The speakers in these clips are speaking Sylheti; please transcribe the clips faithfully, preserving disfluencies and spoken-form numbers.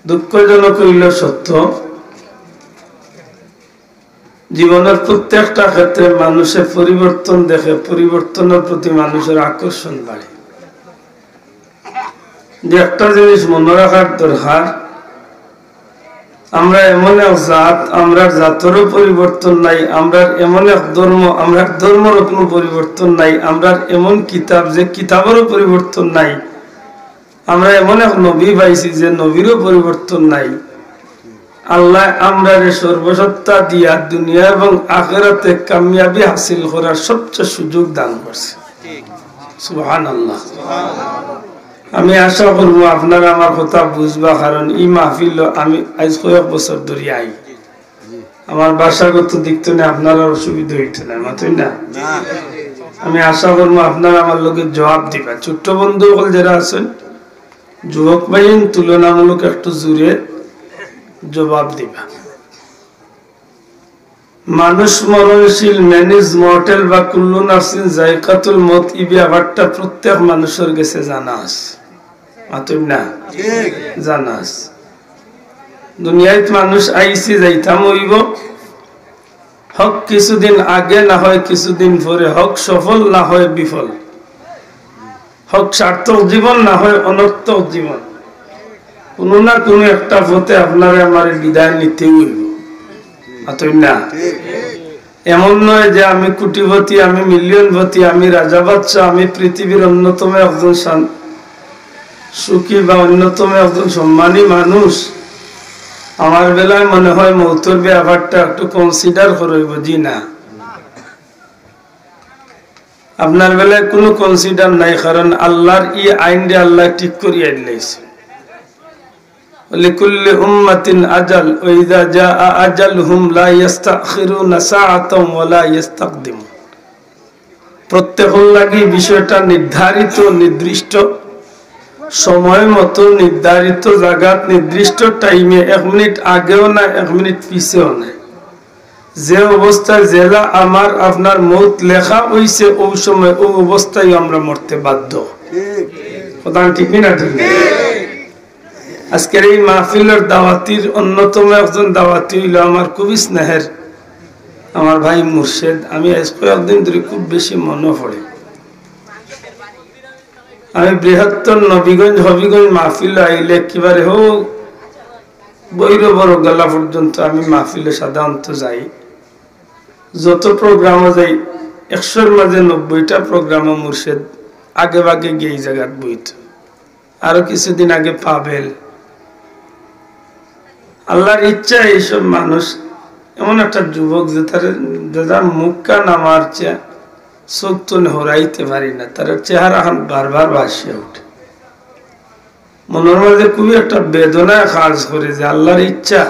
দুঃখজনক অইল সত্য, জীবনের প্রত্যেকটা ক্ষেত্রে মানুষে পরিবর্তন দেখে, পরিবর্তনের প্রতি মানুষের আকর্ষণ বাড়ে। যে একটা জিনিস মনে রাখার দরকার, আমরা এমন এক জাত, আমরার জাতরও পরিবর্তন নাই, আমরার এমন এক ধর্ম, আমরার ধর্মরও কোনো পরিবর্তন নাই, আমরার এমন কিতাব, যে কিতাবেরও পরিবর্তন নাই, আমরা এমন এক নবী পাইছি, যে নবীরও পরিবর্তন নাই। আল্লাহ আমরারে সর্বসত্তা দিয়া দুনিয়া এবং আখেরাতে কামিয়াবি হাসিল করার সবচেয়ে সুযোগ দান করছে। সুবহানাল্লাহ। আমি আশা করবো আপনারা আমার কথা বুঝবা, কারণ এই মাহফিল আমি আজ কয়েক বছর ধরে আই। আমার ভাষাগত দিক থেকে আপনারার অসুবিধা হইতো না, মাতই না? আমি আশা করবো আপনারা আমার লগে জবাব দিবা। ছোট্ট বন্ধু অকল যারা আছেন, যুবক ভাইন তুলনামূলক একটু জোরে জবাব দিবা। মানুষ মরণশীল, man is mortal বা কুল্লু নাফসিন জায়কাতুল মউত, এই ব্যাপারটা প্রত্যেক মানুষের গেছে জানা আছে। মাতই না? জানা আছে। দুনিয়াত মানুষ আইছি, যাইতাম অইব। হক কিছুদিন আগে না হয় কিছুদিন পরে, হক সফল না হয় বিফল, হক সার্থক জীবন না হয় অনর্থক জীবন, কোনো না কোনো একটা পথে আপনারে আমারে বিদায় নিতেই অইব। মাতই না? এমন নয় যে আমি কোটিপতি, আমি মিলিয়নপতি, আমি রাজা বাদশাহ, আমি পৃথিবীর অন্যতম একজন শান-, সুখী বা অন্যতম একজন সম্মানী মানুষ। আমার বেলায় মনে হয় মৌতর ব্যাপারটা একটু কনসিডার করইব, জি না? আপনার বেলায় কোনো কনসিডার নাই, কারণ আল্লাহর ই আইন দিয়ে আল্লাহ ঠিক করিয়া দিলাইছে। লিকুল্লি উম্মাতিন আজাল, ওয়া ইযা জাআ আজালুহুম লা ইয়াস্তাখিরুনা সাআতান ওয়া লা ইয়াস্তাকদিমুন। প্রত্যেকর লাগি বিষয়টা নির্ধারিত, নির্দিষ্ট সময় মতো, নির্ধারিত জাগাত, নির্দিষ্ট টাইমে, এক মিনিট আগেও না, এক মিনিট পিছেও না। যে অবস্থায় যেলা আমার আপনার মউত লেখা অইছে, ওই সময় ওই অবস্থায় আমরা মরতে বাধ্য। কথা ঠিক নি না? ঠিক না? আজকের এই মাহফিলের দাওয়াতির অন্যতম একজন দাওয়াতি অইল আমার খুবই স্নেহের আমার ভাই মুর্শেদ। আমি আজ কয়েকদিন ধরে খুব বেশি মনে পড়ে। আমি বৃহত্তর নবীগঞ্জ, হবিগঞ্জ মাহফিল আইলে একেবারে হো বৈরবর গলা পর্যন্ত আমি মাহফিলে সাধারণত যাই। যত প্রোগ্রামও যাই, একশোর মাঝে নব্বইটা প্রোগ্রামও মুর্শেদ আগে ভাগে গিয়া এই জাগাত বইত। আরো কিছুদিন আগে পাবেল। আল্লাহর ইচ্ছা এইসব মানুষ, এমন একটা যুবক যে তার, যে তার মুখখান আমার চে-, চোখ তো হরাইতে পারি না, তার চেহারা খান বারবার ভাসিয়া উঠে। মনের মাঝে খুবই একটা বেদনায় কাজ করে যে আল্লাহর ইচ্ছা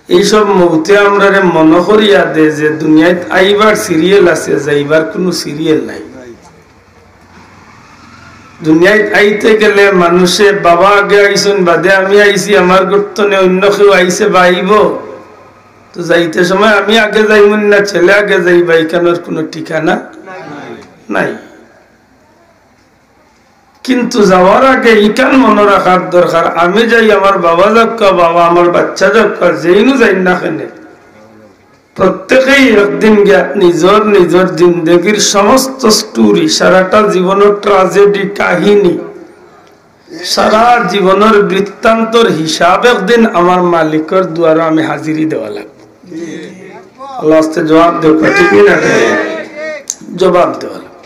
এইসব মউতে আমরারে মনে করিয়া দে যে দুনিয়াত আইবার সিরিয়াল আছে, যাইবার কোনো সিরিয়াল নাই। দুনিয়াত আইতে গেলে মানুষে বাবা আগে আইছইন, বাদে আমি আইছি, আমার গুরুত্ব নেই, অন্য কেউ আইছে বা আইব, তো যাইতে সময় আমি আগে যাইমু না ছেলে আগে যাইবা, ইখানোর কোনো ঠিকানা নাই। কিন্তু যাওয়ার আগে ইখান মনে রাখার দরকার, আমি যাই, আমার বাবা যাউক্কা, বাবা আমার বাচ্চা যাউক্কা, যেইনু যাই না কেনে, প্রত্যেকেই একদিন গিয়া নিজর নিজর জিন্দেগির সমস্ত স্টোরি, সারাটা জীবনের ট্রাজেডি কাহিনী, সারা জীবনের বৃত্তান্তর হিসাব একদিন আমার মালিকর দুয়ারে আমি হাজিরি দেওয়া লাগবো। আল্লাহ আস্তে জবাব দেউক্কা, ঠিক নি না? জবাব দেওয়া লাগবো।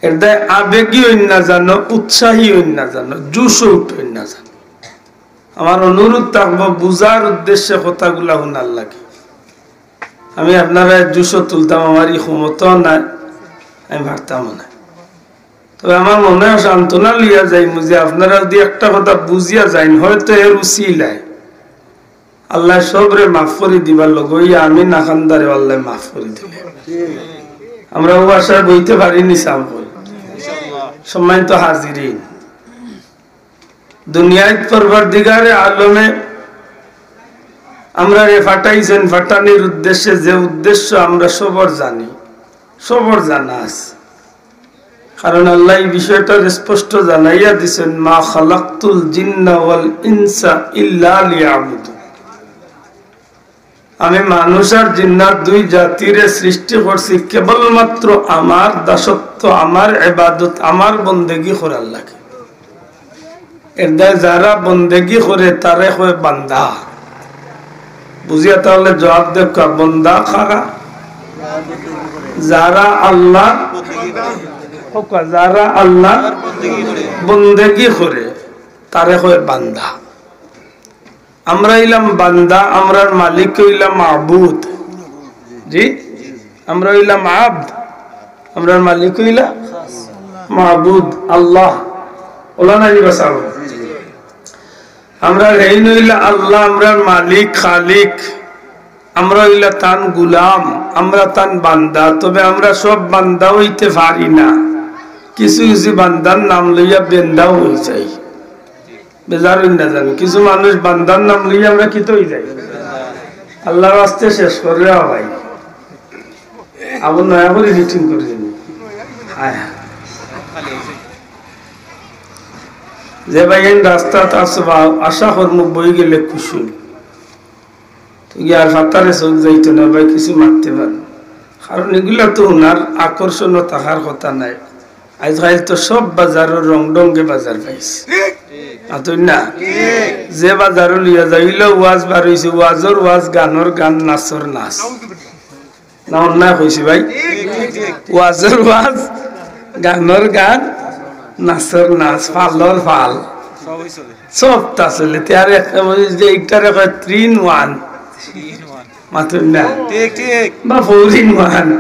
এর দায় আবেগী অইন না জানো, উৎসাহী অইন না জানো, জোশ উঠইন না জানো। আমার অনুরোধ থাকবো বুঝার উদ্দেশ্যে কথাগুলা হুনার লাগি। আমি আপনারারে জোশো তুলতাম, আমার ই ক্ষমতাও নাই, আমি পারতামও না। তবে আমার মনে হয় সান্ত্বনা লইয়া যাইমু যে আপনারা যদি একটা কথা বুঝিয়া যাইন, হয়তো এর উসিলায় আল্লাহ সবরে মাফ করি দিবার লগে ওই আমি না খান্দারে আল্লাহ মাফ করি দিলে আমরা ও আশায় বইতে পারিনি সাম করি। সম্মানিত হাজিরিন, দুনিয়াত পরওয়ারদিগারে আলমে আমরারে ফাটাইছেন ফাটানির উদ্দেশ্যে, যে উদ্দেশ্য আমরা সবর জানি, সবর জানা আছে। কারণ আল্লায় এই বিষয়টা স্পষ্ট জানাইয়া দিছেন, "মা খালাকতুল জিন্না ওয়াল ইনসা ইল্লা লিয়াবুদুন।" আমি মানুষ আর জিন্নাত দুই জাতিরে সৃষ্টি করছি কেবলমাত্র আমার দাসত্ব, আমার ইবাদত, আমার বন্দেগী করার লাগি। এর দায় যারা বন্দেগী করে তারে কয় বান্দা। বুঝিয়া তাহলে জবাব দেউক্কা, বন্দা কারা? যারা আল্লাহর, কউক্কা, যারা আল্লাহর বন্দেগী করে তারে কয় বান্দা। আমরা অইলাম বান্দা, আমরার মালিক অইলা মাবুদ। জি, আমরা অইলাম আব্দ, আমরার মালিক অইলা মাবুদ, আল্লাহ। অলা নানি বা? আমরার এইন অইলা আল্লাহ, আমরার মালিক, খালিক। আমরা অইলা তান গুলাম, আমরা তান বান্দা। তবে আমরা সব বান্দা অইতে পারি না, কিছু কিছু বান্দার নাম লইয়া বেন্দাও অই যাই। বেজার অইন না জানি, কিছু মানুষ বান্দার নাম লইয়া আমরা কিতা অই যাই? আল্লাহর ওয়াস্তে শেষ কররে ভাই। আবার নয়া করি ফিটিং করি দিন। হায় হায়। যে ভাইয়াইন রাস্তাত আছো বা, আশা করমু বই গেলে খুশি। তো গিয়া আর ফাতারে চউখ যাইতো না ভাই, কিছু মাততে পারো। কারণ ইগুলা তো হুনার আকর্ষণ থাকার কথা নায়। আইজকাইল তো সব বাজারো রং ঢঙ্গে বাজার পাইছে। মাতইন না? যে বাজারো লইয়া যাইলে ওয়াজ বার অইছে, ওয়াজর ওয়াজ, গানর গান, নাচর নাচ। না অন্যায় কইছি ভাই? ওয়াজর ওয়াজ, গানর গান, নাচর নাচ, ফালর ফাল। সবতা চলে। তে আর একটা বলি যে এইটারে কয় three in one। মাতইন না? ঠিক, ঠিক। বা four in one।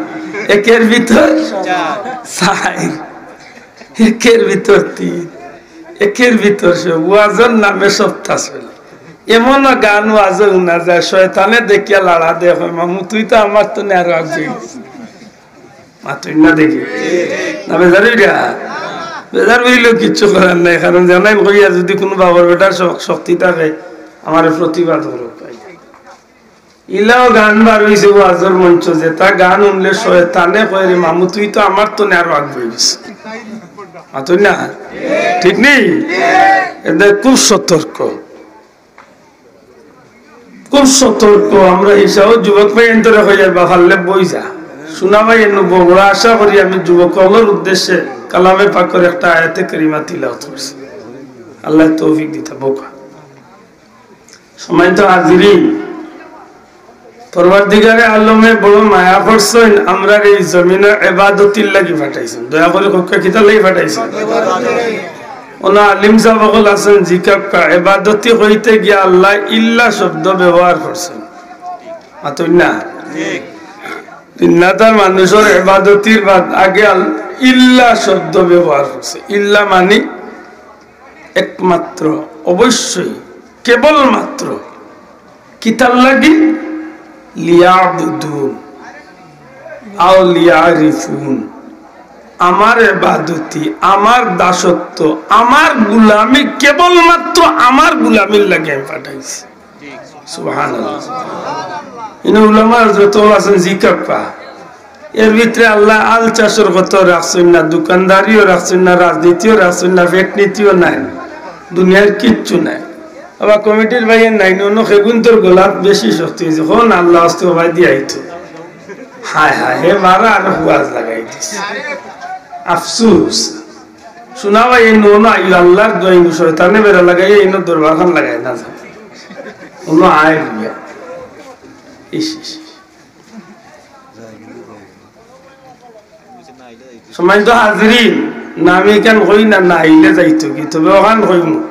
একের ভিতর চার। চাইর। একের ভিতর তিন। একের ভিতর সব। ওয়াজর নামে সবতা চলে। এমন গান ওয়াজো হুনা যায়, শয়তানে দেখিয়া লাড়া দেয়, কয়, "মামু, তুই তো আমার তো নেরো আগে।" মাতইন না দেখি। না বেজার অইরা? বেজার অইলেও কিচ্ছু করার নাই, কারণ জানাইন কইয়া যদি কুনু বাবার বেটার শ-, শক্তি থাকে, আমারে প্রতিবাদ করো। ইলাও গান বার অইছে ওয়াজর মঞ্চ, যেটা গান হুনলে শয়তানে কয়, "রে মামু, তুই তো আমার তো নেরো আগে অইছে।" মাতইন না? ঠিক নি? এদের খুব সতর্ক। খুব সতর্ক আমরা। হিসাব যুবক ভাইয়াইন্তরে কইয়ার বা পারলে বই যা। শোনা ভাইয়াইন বগুড়া, আশা করি আমি যুবক অকলর উদ্দেশ্যে কালামে পাকর একটা আয়াতে কারিমা তিলাওয়াত করছি। আল্লায় তৌফিক দিতা বউক্কা। সম্মানিত হাজিরিন, পরওয়ারদিগারে আলমে বড় মায়া করছইন, আমরারে এই জমিনো ইবাদতির লাগি পাঠাইছইন। দয়া করি কউক্কা কিতার লাগি পাঠাইছইন? অনো আলিম সাব অকল আছইন, জিকাউক্কা, ইবাদতি কইতে গিয়া আল্লায় ইল্লা শব্দ ব্যবহার করছইন। মাতইন না? জিন্নাতার মানুষর ইবাদতির বাদ আগে আল-, ইল্লা শব্দ ব্যবহার করছে। ইল্লা মানি একমাত্র, অবশ্যই, কেবলমাত্র। কিতার লাগি? লিয়াবুদুন আও লিয়ারিফুন। আমার ইবাদতি, আমার দাসত্ব, আমার গুলামি, কেবলমাত্র আমার গুলামির লাগি আমি পাঠাইছি। সুবহানাল্লাহ। ইনো উলামা হযরত আছেন জিকাউক্কা। এর ভিতরে আল্লায় আল চাষর কথা রাখছইন না, দোকানদারিও রাখছইন না, রাজনীতিও রাখছইন না, পেট নীতিও নাই, দুনিয়ার কিচ্ছু নাই। আবার কমিটির ভাইয়াইন নাই, অন্য খেগুন্তর গলাত বেশি শক্তি অইছে। কোন আল্লাহ আস্তে ভাই দিয়া আইতো। হায় হায়, হে মারা আর ওয়াজ লাগাই দিছে। আফসোস। শোনা ভাই, এই নো না, এই আল্লাহর দোয়াই, শয়তানে বেড়া লাগাই, এই নো দরবার খান লাগাই না যায়। অন্য আয় গিয়া। ইস, ইস, ইস। সম্মানিত হাজিরিন, না আমি এখান কই না, না আইলে যাইতো কি, তবে ওখান কইমু।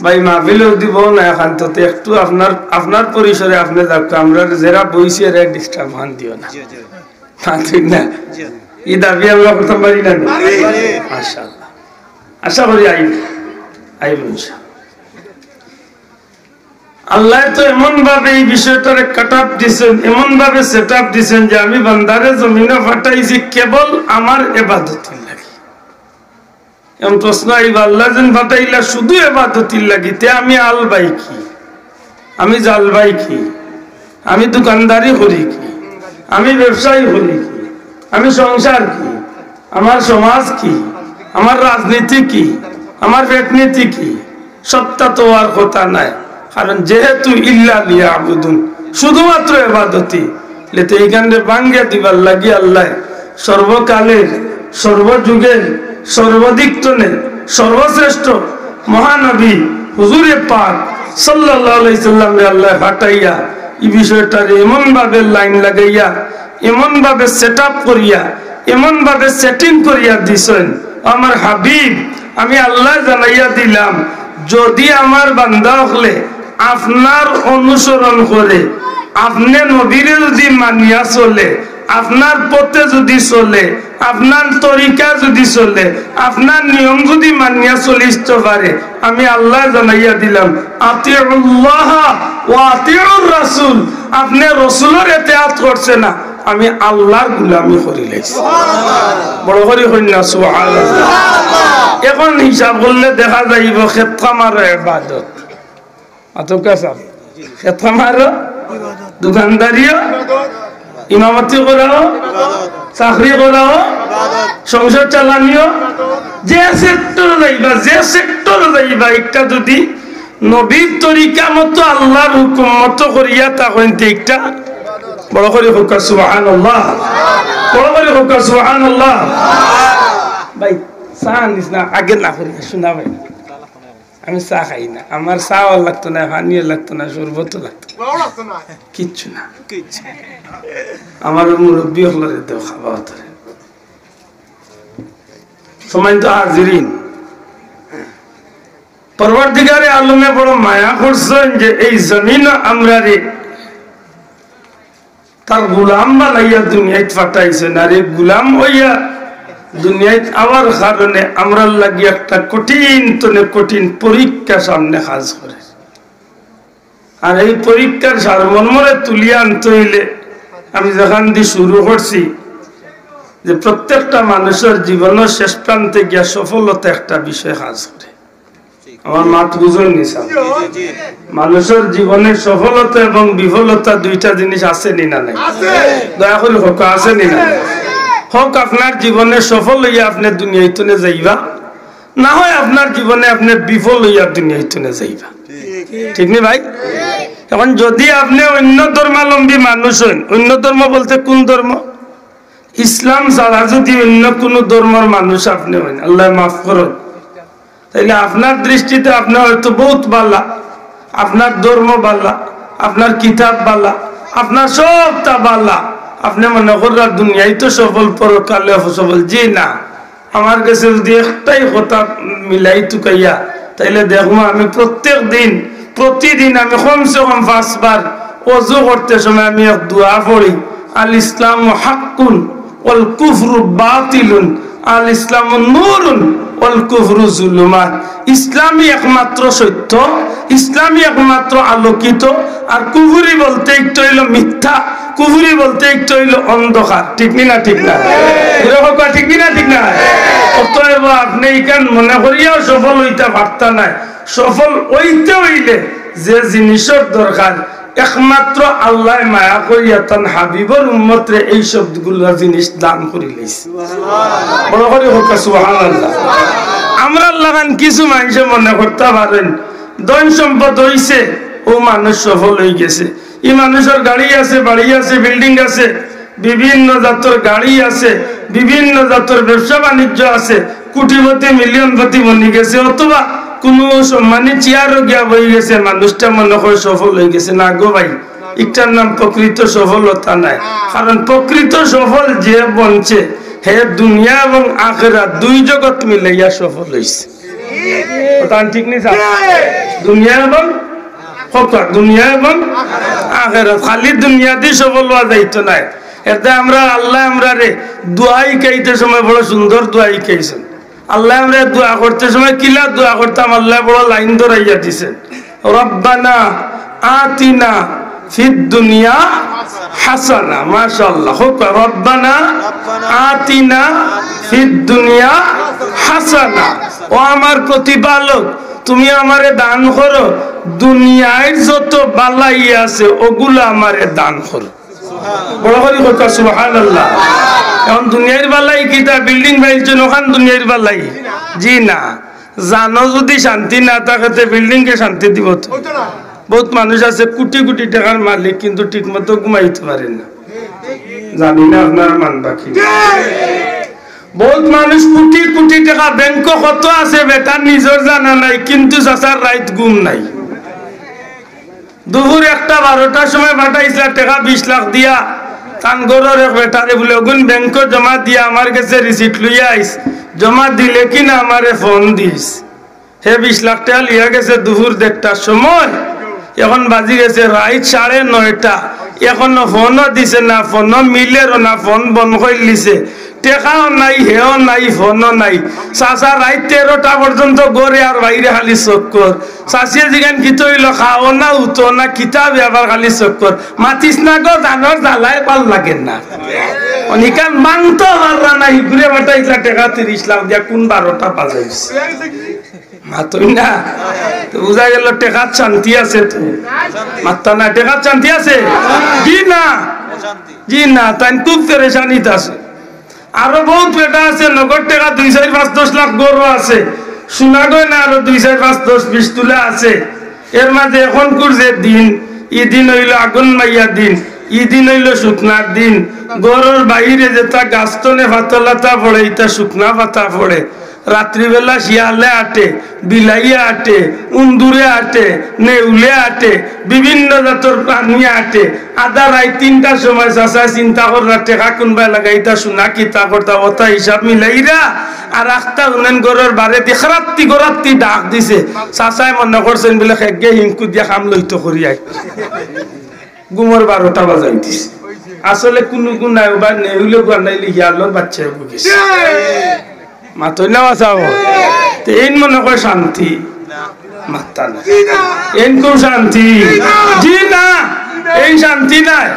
ভাই, মাহফিল অবধি বউ না এখান তো, তো একটু আপনার, আপনার পরিসরে আপনি যাউক্কা, আমরা যারা বইছি এরা disturb হান দিও না। জি, জি। হ্যাঁ, ঠিক না? জি। এই দাবি আমরা করতাম পারি না? পারি। মাশাআল্লাহ। আশা করি আইব, আইব ইনশাআল্লাহ। আল্লায় তো এমন ভাবে এই বিষয়টারে cut up দিছেন, এমন ভাবে set up দিছেন যে আমি বান্দারে জমিনো পাঠাইছি কেবল আমার ইবাদতির লাগি। এখন প্রশ্ন আইব, আল্লায় যেন পাঠাইলা শুধু ইবাদতির লাগি, তে আমি আল বাই কি? আমি জাল বাই কি? আমি দোকানদারি করি কি? আমি ব্যবসায়ী করি কি? আমি সংসার কি? আমার সমাজ কি, আমার রাজনীতি কি, আমার পেটনীতি কি, সবটা তো আর কথা নাই। কারণ যেহেতু ইল্লা লিয়াবুদুন, শুধুমাত্র ইবাদতি, লেতে এইখানে ভাঙ্গিয়া দিবার লাগি আল্লাহ সর্বকালের, সর্বযুগের, সর্বদিক তনে সর্বশ্রেষ্ঠ মহানবী হুজুরে পাক সাল্লাল্লাহু আলাইহি সাল্লামরে আল্লাহ পাঠাইয়া এই বিষয়টারে এমনভাবে লাইন লাগাইয়া, এমনভাবে সেট আপ করিয়া, এমনভাবে সেটিং করিয়া দিছইন। আমার হাবিব, আমি আল্লাহ জানাইয়া দিলাম, যদি আমার বান্দা অকলে আপনার অনুসরণ করে, আপনে নবীরে যদি মানিয়া চলে, আপনার পথে যদি চলে, আপনার তরিকা যদি চলে, আপনার নিয়ম যদি মানিয়া চলিতে পারে, আমি আল্লাহ জানাইয়া দিলাম, আতিউল্লাহ ওয়া আতিউর রাসূল। আপনে রসুলর এতেআত করছে না, আমি আল্লাহর গুলামি করিলাইছি। বড় করি কইন না সুবহানাল্লাহ। এখন হিসাব করলে দেখা যাইব খেত খামারও ইবাদত। আতকা সাহেব, খেত খামারও, দোকানদারিও, ইমামতি করাও, চাকরি করাও, সংসার চালানিও, যে সেক্টর যাইবা, যে সেক্টর যাইবা, একটা যদি নবীর তরিকা মতো আল্লাহর হুকুম মতো করিয়া তা কইনতে একটা বড় করি কউক্কা সুবহানাল্লাহ, বড় করি কউক্কা সুবহানাল্লাহ। ভাই, চা আনিস না, আগে না করি, শোনা ভাই। আমি চা খাই না, আমার চাও লাগতো না, পানিও লাগতো না, শরবতও লাগতো না, কিচ্ছু না। আমার মুরব্বী অকলরে দেও খাবা অতরে। সম্মানিত হাজিরিন, পরওয়ারদিগারে আলমে বড় মায়া করছইন যে এই জমিন আমরারে তার গুলাম বানাইয়া দুনিয়াত পাঠাইছইন। আর এই গুলাম অইয়া দুনিয়াত আওয়ার কারণে আমরার লাগি একটা কঠিন তনে কঠিন পরীক্ষা সামনে কাজ করে। আর এই পরীক্ষার সারমর্মরে তুলিয়া আনতে অইলে আমি যেখান দি শুরু করছি যে প্রত্যেকটা মানুষর জীবনর শেষ প্রান্তে গিয়া সফলতা একটা বিষয় কাজ করে। আমার মাত বুঝইন নি সাব? মানুষর জীবনে সফলতা এবং বিফলতা দুইটা জিনিস আছে নি না নাই? দয়া করি কউক্কা, আছে নি না নাই? হউক আপনার জীবনে সফল অইয়া আপনে দুনিয়াইতনে যাইবা, না হয় আপনার জীবনে আপনে বিফল অইয়া দুনিয়াইতনে যাইবা। ঠিক নি ভাই? এখন যদি আপনে অন্য ধর্মাবলম্বী মানুষ অইন, অন্য ধর্ম বলতে কোন ধর্ম? ইসলাম ছাড়া যদি অন্য কুনু ধর্মর মানুষ আপনে অইন, আল্লায় মাফ করইন, তাইলে আপনার দৃষ্টিতে আপনে হয়তো বউত বালা, আপনার ধর্ম বালা, আপনার কিতাব বালা, আপনার সবটা বালা, আপনে মনে কররা দুনিয়াইত সফল, পরকালে সফল। জি না, আমার গেছে যদি একটাই কথা মিলাই তুকাইয়া, তাইলে দেখমু আমি প্রত্যেক দিন, প্রতিদিন আমি কমসে কম পাঁচবার অজু করতে সময় আমি এক দোয়া পড়ি, "আল ইসলামু হাক্কুন ওয়াল কুফরু বাতিলুন, আল ইসলামু নূরুন ওয়াল কুফরু জুলুমাত।" ইসলামই একমাত্র সত্য, ইসলামই একমাত্র আলোকিত, আর কুফুরি বলতে একটা অইলো মিথ্যা, কুফুরি বলতে একটা অইলো অন্ধকার। ঠিক নি না? ঠিক না? জোরে কউক্কা, ঠিক নি না? ঠিক না? অতএব আপনে ইখান মনে করিয়াও সফল অইতা পারতা নায়। সফল অইতে অইলে যে জিনিসর দরকার, একমাত্র আল্লায় মায়া করিয়া তান হাবিবর উম্মতরে এই সবগুলা জিনিস দান করিলাইছে। বড় করি কউক্কা সুবহানাল্লাহ। আমরার লাখান কিছু মানষে মনে করতা পারইন, ধন সম্পদ অইছে, অউ মানুষ সফল অইগেছে। ই মানুষর গাড়ি আছে, বাড়ি আছে, বিল্ডিং আছে, বিভিন্ন জাতর গাড়ি আছে, বিভিন্ন জাতর ব্যবসা বাণিজ্য আছে, কোটিপতি, মিলিয়নপতি বনিগেছে, অথবা কুনু সম্মানী চেয়ারো গিয়া বইগেছে, মানুষটা মনে কয় সফল অইগেছে। না গো ভাই, ইটার নাম প্রকৃত সফলতা নায়। কারণ প্রকৃত সফল যে বনছে, হে দুনিয়া এবং আখেরাত দুই জগৎ মিলাইয়া সফল অইছে। কথা ঠিক নি সাব? দুনিয়া এবং, কউক্কা, দুনিয়া এবং আখেরাত। খালি দুনিয়াদি সফল অওয়া যাইতো নায়। এতে আমরা, আল্লায় আমরারে দোয়া হিকাইতে সময় বড় সুন্দর দোয়া হিকাইছইন। আল্লায় আমরারে দোয়া করতে সময় কিলা দোয়া করতাম, আল্লায় বড় লাইন ধরাইয়া দিছইন, "রব্বানা আতিনা ফিদ দুনিয়া হাসানা।" মাশাআল্লাহ। কউক্কা, "রব্বানা আতিনা ফিদ দুনিয়া হাসানা।" ও আমার প্রতিপালক, তুমি আমারে দান করো, দুনিয়ার যত বালাই আছে, অগুলা আমারে দান করো। বড় করি কউক্কা সুবহানাল্লাহ। এখন দুনিয়ার বালাই কিতা, বিল্ডিং বানাইছইন, অখান দুনিয়ার বালাই? জি না। জানো যুদি শান্তি না থাকে, তে বিল্ডিং কে শান্তি দিবো তো? বউত মানুষ আছে কুটি কুটি টেকার মালিক, কিন্তু ঠিক মতো ঘুমাইতো পারে না। জানি না আপনারা মানবা কি না। বউত মানুষ কুটি কুটি টেকা ব্যাংকো কত আছে, বেটার নিজর জানা নাই, কিন্তু চাচার রাইত ঘুম নাই। দুপুর একটা বারোটার সময় পাঠাইছলা টেকা বিশ লাখ দিয়া, তান ঘরর এক বেটারে বুলে, "অগুন ব্যাংকো জমা দিয়া আমার গেছে রিসিট লইয়া আইস, জমা দিলে কিনা আমারে ফোন দিস।" হে বিশ লাখ টেকা লইয়া গেছে দুপুর দেড়টার সময়, এখন বাজি গেছে রাইত সাড়ে নয়টা, এখনো ফোনও দিছে না, ফোনও মিলেরও না, ফোন বন্ধ করি দিছে। টেকাও নাই, হেও নাই, ফোনও নাই। চাচা রাইত তেরোটা পর্যন্ত ঘরে আর বাইরে খালি চক্কর। চাচিয়ে জিগাইন, "কিতা অইলো, খাও না, উঠো না, কিতা ব্যাপার খালি চক্কর?" "মাতিস না গো, জানোর জ্বালায় ভালা লাগে না।" অনিকান মানতো পাররা না, হিগুরে পাঠাইছলা টেকা তিরিশ লাখ দিয়া, কুন বারোটা বাজাইছে? মাতইন না। তো বুঝা গেল টেকাত শান্তি আছে তো। মাত্তা না, টেকাত শান্তি আছে? জি না। জি না, তাইন খুব পেরেশানিত আছে। আরো বউত বেটা আছে, নগদ টেকা দুই, চাইর, পাঁচ, দশ লাখ ঘরো আছে, সোনা গয়না আরো দুই, চাইর, পাঁচ, দশ, বিশ তুলা আছে। এর মাঝে এখনকুর যে দিন, ই দিন অইলো আগুন মাইয়া দিন, ই দিন অইলো শুকনার দিন। ঘরর বাইরে যেতা গাছ তনে পাতালতা পড়ে, ইতা শুকনা পাতা পড়ে। রাত্রিবেলা শিয়ালে আটে, বিলাইয়ে আটে, উন্দুরে আটে, নেউলে আটে, বিভিন্ন জাতর প্রাণী আটে। আধা রাইত তিনটার সময় চাচায় চিন্তা কররা, টেকা কুনবায় লাগাইতা, সোনা কিতা করতা, অতা হিসাব মিলাইরা। আর আখতা হুনেন ঘরর বারেদি খরাত্তি খরাত্তি ডাক দিছে। চাচায় মনে করছইন বুলে, "খেগে হিংকু দিয়া কাম লইতো করি আই।" ঘুমর বারোটা বাজাই দিছে। আসলে কুনু গুনায় বা নেউলে গুয়ান্ডাইলে হিয়ালর বাচ্চা অইগেছে। মাতইন না বাঁচাও। তে এইন মনে কয় শান্তি? মাত্তা না। এইন কুন শান্তি? জি না। এইন শান্তি নাই।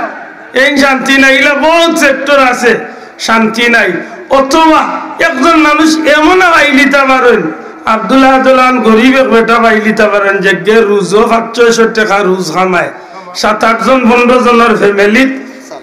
এইন শান্তি নাই। ইলা বউত সেক্টর আছে, শান্তি নাই। অথবা একজন মানুষ এমন পাইলিতা পারইন, আব্দুল আহাদ অলান গরিব এক বেটা পাইলিতা পারইন, যেগিয়ে রুজো পাঁচ ছয়শো টেকা রুজ কামায়, সাত আট জন, পনরো জনর ফ্যামিলিত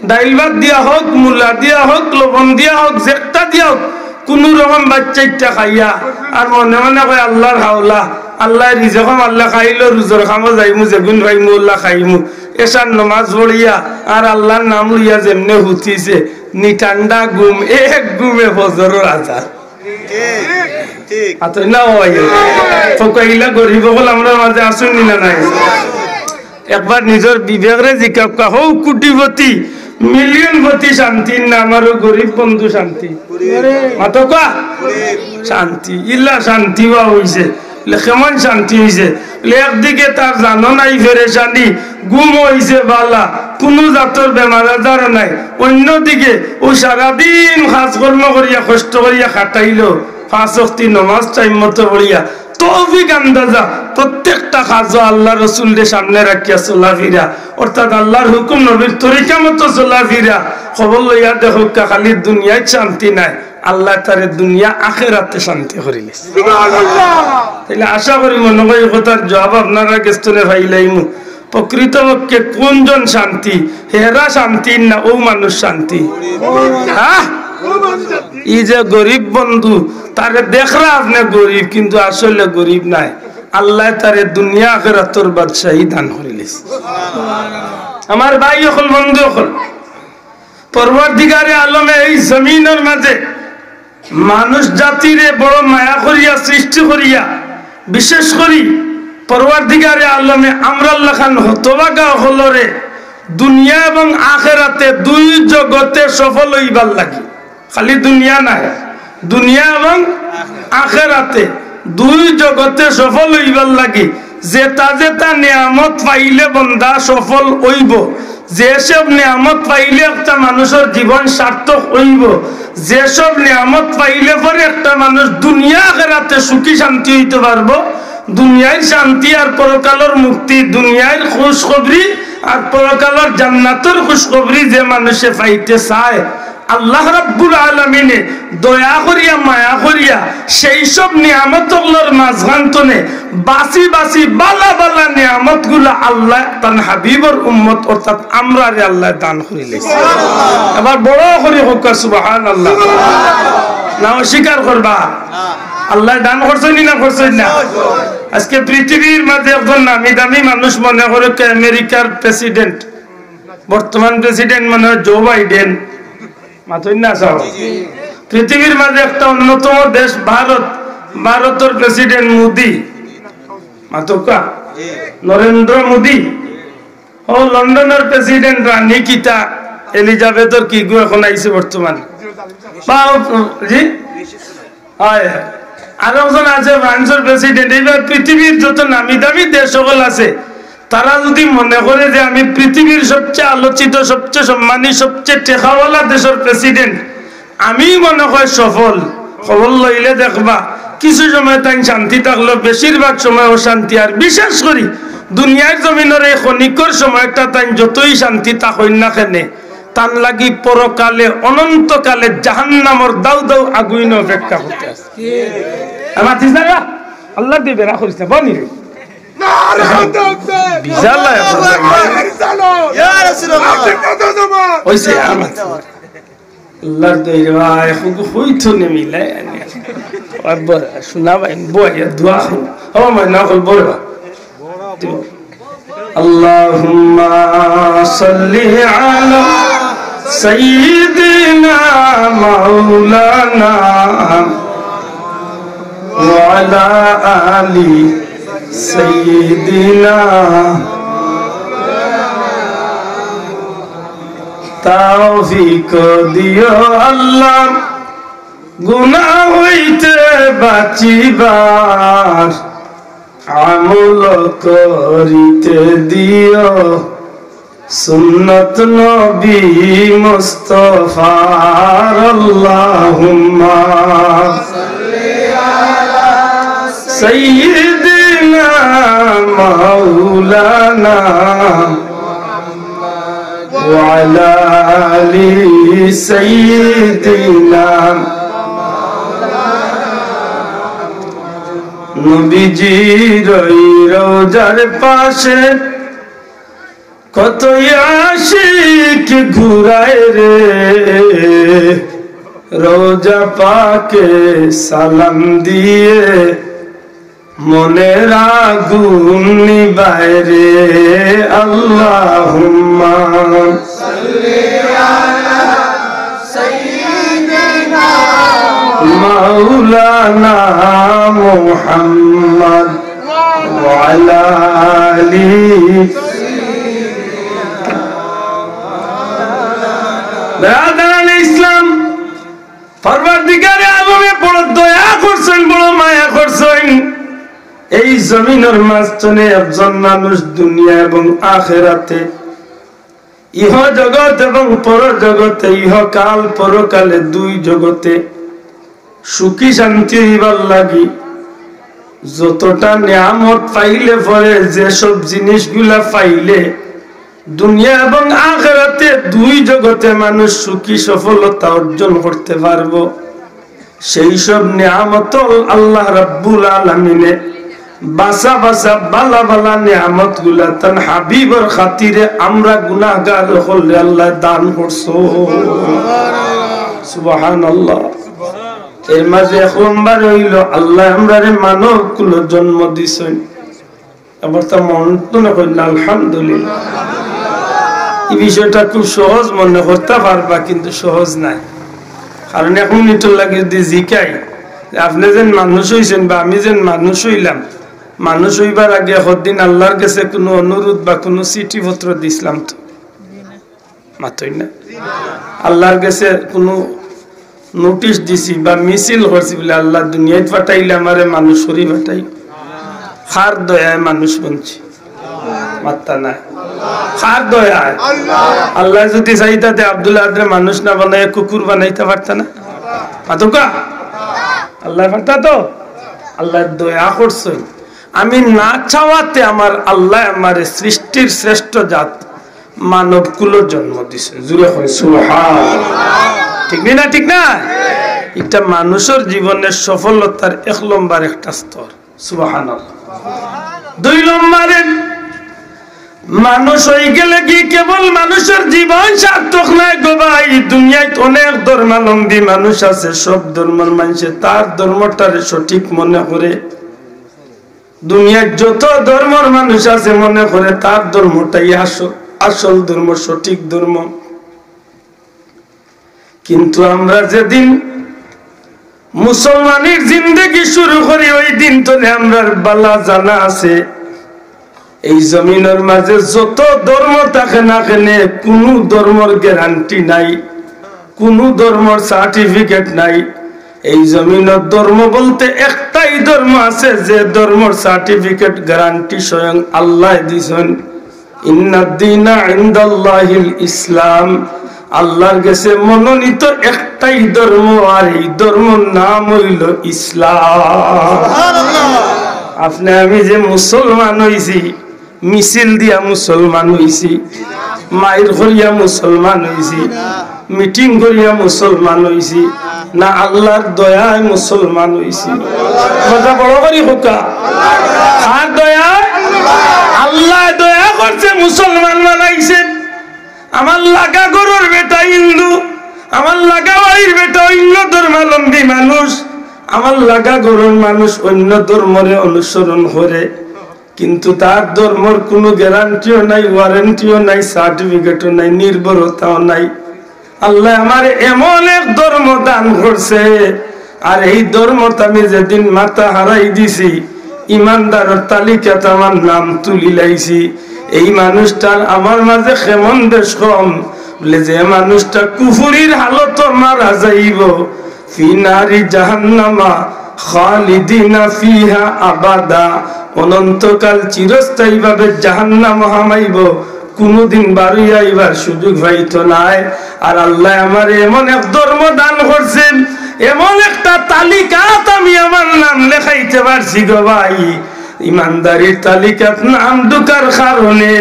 ডাইল ভাত দিয়া হউক, মুলা দিয়া হউক, লবণ দিয়া হউক, যেকটা দিয়া হউক, কুনু রকম বাচ্চাইট্টা খাইয়া আর মনে মনে কয়, "আল্লার হাওলা, আল্লায় রিজেকো মারলে খাইলো, রুজর কামো যাইমু, যেগুন পাইমু অলা খাইমু।" এশার নমাজ পড়িয়া আর আল্লার নাম লইয়া যেমনে হুতিছে, নি ঠান্ডা ঘুম, এক ঘুমে ফজরর আজান। ঠিক, ঠিক। আচ্ছা, না হয়। তো কইলা গরিব অকল আমরার মাঝে আছইন নি না নাই? একবার নিজর বিবেকরে জিকাউক্কা, হউ কুটিপতি, মিলিয়নপতি শান্তি না, আমার অউ গরিব বন্ধু শান্তি। মাতউক্কা? শান্তি, ইলা শান্তি বা অইছে। বলে, "কেমন শান্তি অইছে?" বলে, "একদিকে তার জানো নাই পেরেশানি, ঘুম অইছে বালা, কুনু জাতর বেমার আজার নাই, অইন্যদিকে অউ সারাদিন কাজকর্ম করিয়া, কষ্ট করিয়া খাটাইলো, পাঁচ ওয়াক্তি নমাজ টাইম মতো পড়িয়া, তৌফিক আন্দাজা প্রত্যেকটা কাজো আল্লার রসুলরে সামনে রাখিয়া চলাফিরা, অর্থাৎ আল্লার হুকুম নবীর তরিকা মতো চলাফিরা, খবর লইয়া দেখউক্কা, খালি দুনিয়াত শান্তি নায়, আল্লায় তারে দুনিয়া আখেরাতে শান্তি করিলিছে।" তাইলে আশা করি মনে কয় ই কথার জুয়াব আপনারার গেছ থনে পাইলাইমু। প্রকৃতপক্ষে কুনজন শান্তি? হেরা শান্তি না অউ মানুষ শান্তি? হ্যাঁ? ই যে গরিব বন্ধু, তারে দেখরা আপনে গরিব, কিন্তু আসলে গরিব নায়। আল্লায় তারে দুনিয়া আখেরাতর বাদশাহী দান করিলিছে। আমার ভাই অকল, বন্ধু অকল, পরওয়ারদিগারে আলমে এই জমিনর মাঝে মানুষ জাতিরে বড় মায়া করিয়া সৃষ্টি করিয়া, বিশেষ করি পরওয়ারদিগারে আলমে আমরার লাখান হতভাগা অকলরে দুনিয়া এবং আখেরাতে দুই জগতে সফল অইবার লাগি, খালি দুনিয়া নায়, দুনিয়া এবং আখেরাতে দুই জগতে সফল অইবার লাগি যেতা যেতা নিয়ামত পাইলে বন্দা সফল অইবো, যেসব নিয়ামত পাইলে একটা মানুষর জীবন সার্থক অইবো, যেসব নিয়ামত পাইলে পরে একটা মানুষ দুনিয়া আখেরাতে সুখী শান্তি অইতো পারবো, দুনিয়ার শান্তি আর পরকালর মুক্তি, দুনিয়ার খুশখবরি আর পরকালর জান্নাতর খুশখবরি যে মানুষে পাইতে চায়, আল্লাহ রাব্বুল আলামিনে দয়া করিয়া, মায়া করিয়া সেই সব নিয়ামত অকলর মাঝখান তনে বাছি বাছি বালা বালা নিয়ামতগুলা আল্লাহ তান হাবিবর উম্মত অর্থাৎ আমরারে আল্লাহ দান করিলাইছে। আবার বড় করি কউক্কা সুবহানাল্লাহ। না অস্বীকার করবা? আল্লাহ দান করছইন নি না করছইন না? আজকে পৃথিবীর মাঝে একজন নামি দামি মানুষ মনে করউক্কা আমেরিকার প্রেসিডেন্ট, বর্তমান প্রেসিডেন্ট মনে হয় জো বাইডেন, মাতইন না চাও। পৃথিবীর মাঝে একটা অন্যতম দেশ ভারত, ভারতর প্রেসিডেন্ট মোদি, মাতউক্কা, নরেন্দ্র মোদি। ও লন্ডনর প্রেসিডেন্ট রানী কিতা এলিজাবেথর কি গো এখন আইছে বর্তমানে। বা, জি? হয়। আরো একজন আছে ফ্রান্সর প্রেসিডেন্ট। এইবার পৃথিবীর যত নামি দামি দেশ সকল আছে, তারা যদি মনে করে যে আমি পৃথিবীর সবচেয়ে আলোচিত, সবচেয়ে সম্মানী, সবচেয়ে টেকাওয়ালা দেশর প্রেসিডেন্ট, আমি মনে হয় সফল, খবর লইলে দেখবা কিছু সময় তাইন শান্তি থাকলেও বেশিরভাগ সময় অশান্তি। আর বিশেষ করি দুনিয়ার জমিনর এই ক্ষণিকর সময়টা তাইন যতই শান্তি থাকইন না কেনে, তান লাগি পরকালে অনন্তকালে জাহান্নামর দাউ দাউ আগুইন অপেক্ষা করতে আছে। আমার চিন্তা না, আল্লাহ দিয়ে বেড়া করিস না, বনি রে। বিশাল লাগে। ইয়া রাসূলুল্লাহ। ওইসে আমার। আল্লাহর দইরে ভাই, হুগু হইতো নে মিলাই আনি। আর বড়, শোনা ভাই, বইয়া দোয়া করো। ও মাই না কল বড়। اللهم صل على سيدنا مولانا وعلى آل سيدنا। তৌফিক দিও আল্লাহ, গুনাহ হইতে বাঁচিবার, আমল করিতে দিও সুন্নত নবী মুস্তফার। আল্লাহুম্মা সাইয়্যিদিনা মাওলানা ওয়া আলা আলি সাইয়্যিদিনা। নবীজির ওই রওজার পাশে কত আশিক ঘুরায় রে, রওজা পাকে সালাম দিয়ে মনের আগুন নিবায় রে। আল্লাহুম্মা মাওলানা মুহাম্মদ ওয়া আলা আলি। বেরাদারানে ইসলাম, পরওয়ারদিগারে আলমে বড় দয়া করছইন, বড় মায়া করছইন। এই জমিনর মাঝখানে একজন মানুষ দুনিয়া এবং আখেরাতে, ইহ জগৎ এবং পর জগতে, ইহকাল পরকালে দুই জগতে সুখী শান্তি হইবার লাগি যতটা নিয়ামত পাইলে পরে, যেসব জিনিসগুলা পাইলে দুনিয়া এবং আখেরাতে দুই জগতে মানুষ সুখী সফলতা অর্জন করতে পারবো, সেই সব নিয়ামত আল্লাহ রাব্বুল আলামিনে বাছা বাছা বালা বালা নিয়ামতগুলা তান হাবিবর খাতিরে আমরা গুনাহগার অকলরে আল্লাহ দান করছো। সুবহানাল্লাহ। এর মাঝে এক নম্বর হইল আল্লাহ আমরারে মানব কুলো জন্ম দিছইন। আবার তা মন তো না কইন না, আলহামদুলিল্লাহ। এই বিষয়টা খুব সহজ মনে করতে পারবা, কিন্তু সহজ নাই। কারণ এক মিনিটর লাগি যদি জিকাই যে আপনি যেন মানুষ হইছেন বা আমি যেন মানুষ হইলাম, মানুষ হইবার আগে হদ্দিন আল্লাহর গেছে কোনো অনুরোধ বা কোনো চিঠিপত্র দিছিলাম তো? মাতইন না। আল্লাহর গেছে কোনো নোটিশ দিছি বা মিছিল করছি বলে, "আল্লাহ দুনিয়াত পাঠাইলে আমারে মানুষ করি পাঠাই।" কার দয়ায় মানুষ বনছি? মাত্তা নাই। কার দয়ায়? আল্লাহ যদি চাইতা তে আব্দুল আহাদরে মানুষ না বানাইয়া কুকুর বানাইতা পারতা না? মাতুকা? আল্লাহ পারতা তো? আল্লাহ দয়া করছইন। আমি না চাওয়াতে আমার আল্লাহ আমারে সৃষ্টির শ্রেষ্ঠ জাত মানব কুলো জন্ম দিছে। জুরে কই সুবহান। ঠিক নি না? ঠিক না? এটা মানুষর জীবনের সফলতার এক নম্বর একটা স্তর। সুবহানাল্লাহ। দুই নম্বরে মানুষ অইগেলে কি কেবল মানুষর জীবন সার্থক নায় গো ভাই। দুনিয়াত অনেক ধর্মাবলম্বী মানুষ আছে, সব ধর্মর মানষে তার ধর্মটারে সঠিক মনে করে। দুনিয়ার যত ধর্মর মানুষ আছে মনে করে তার ধর্মটাই আসল, আসল ধর্ম, সঠিক ধর্ম। কিন্তু আমরা যেদিন মুসলমানির জিন্দেগি শুরু করি, ওই দিন তনে আমরার বালা জানা আছে, এই জমিনর মাঝে যত ধর্ম থাকে না কেনে, কুনু ধর্মর গ্যারান্টি নাই, কুনু ধর্মর সার্টিফিকেট নাই। এই জমিনর ধর্ম বলতে একটাই ধর্ম আছে, যে ধর্মর সার্টিফিকেট গ্যারান্টি স্বয়ং আল্লায় দিছইন। ইন্নাদ দীনা ইনদাল্লাহিল ইসলাম, আল্লাহর গেছে মনোনীত একটাই ধর্ম, আর এই ধর্মর নাম অইলো ইসলাম। আপনে আমি যে মুসলমান অইছি, মিছিল দিয়া মুসলমান অইছি, মাইর করিয়া মুসলমান অইছি, মিটিং করিয়া মুসলমান অইছি, না আল্লাহর দয়ায় মুসলমান অইছি? কথা বড় করি কউক্কা। কার দয়ায়? আল্লায় দয়া করছে, মুসলমান বানাইছে। আমার লাগা ঘরর বেটা হিন্দু, আমার লাগা বাড়ির বেটা অইন্য ধর্মাবলম্বী মানুষ, আমার লাগা ঘরর মানুষ অইন্য ধর্মরে অনুসরণ করে, কিন্তু তার ধর্মর কুনু গ্যারান্টিও নাই, ওয়ারেন্টিও নাই, সার্টিফিকেটও নাই, নির্ভরতাও নাই। আল্লায় আমারে এমন এক ধর্ম দান করছে, আর এই ধর্মত আমি যেদিন মাথা হারাই দিছি, ইমানদারর তালিকাত আমার নাম তুলিলাইছি। এই মানুষটার আমার মাঝে কেমন বেশ কম, বলে যে মানুষটা কুফুরির হালতো মারা যাইবো, ফি নারি জাহান্নামা খালিদিনা ফিহা আবাদা, অনন্তকাল চিরস্থায়ীভাবে জাহান্নামো হামাইবো, কুনুদিন বারইয়া আইবার সুযোগ পাইতো নায়। আর আল্লায় আমারে এমন এক ধর্ম দান করছেন, এমন একটা তালিকাত আমি আমার নাম লেখাইতে পারছি গো ভাই। ইমানদারির তালিকাত নাম ঢুকার কারণে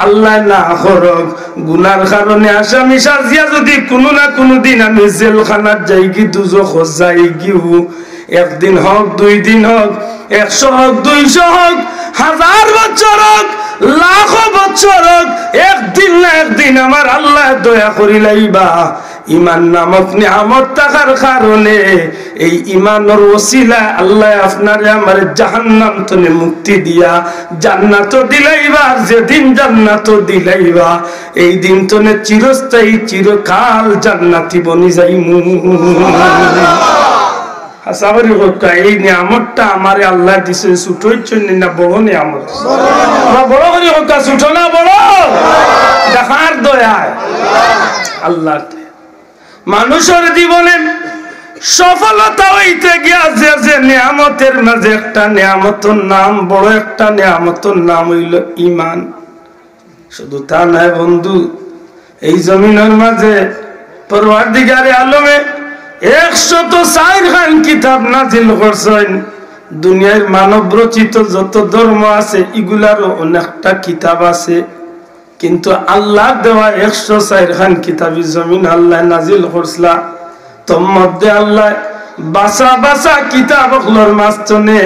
আল্লায় না করউক, গুনার কারণে আসামি সাজিয়া যদি কুনু না কুনু দিন আমি জেলখানাত যাইগি, দুজখো যাইগিউ, একদিন হউক, দুই দিন হউক, একশো হউক, দুইশো হউক, হাজার বছর হউক, লাখো বছর হউক, একদিন না একদিন আমার আল্লায় দয়া করিলাইবা। ইমান নামক নিয়ামত থাকার কারণে, এই ইমানর ওসিলায় আল্লায় আপনারে আমারে জাহান্নাম তনে মুক্তি দিয়া জান্নাতো দিলাইবা। আর যেদিন জান্নাতো দিলাইবা, এই দিন তনে চিরস্থায়ী চিরকাল জান্নাতি বনি যাইমু। হাছা করি কউক্কা, এই নিয়ামতটা আমারে আল্লায় দিছে, ছোট অইছে নি না বড় নিয়ামত? না, বড় করি কউক্কা, ছোট না বড়? দেখার দয়ায় আল্লাহ। মানুষর জীবনে সফলতা অইতে গিয়া যে যে নিয়ামতর মাঝে একটা নিয়ামতর নাম, বড় একটা নিয়ামতর নাম অইলো ইমান। শুধু তা নায় বন্ধু, এই জমিনর মাঝে পরওয়ারদিগারে আলমে একশত চাইর খান কিতাব নাজিল করছইন। দুনিয়ার মানব রচিত যত ধর্ম আছে, ইগুলারও অনেকটা কিতাব আছে, কিন্তু আল্লার দেওয়া একশো চাইর খান কিতাবি জমিন আল্লায় নাজিল করছলা। তোর মধ্যে আল্লায় বাছা বাছা কিতাব অকলর মাঝখানে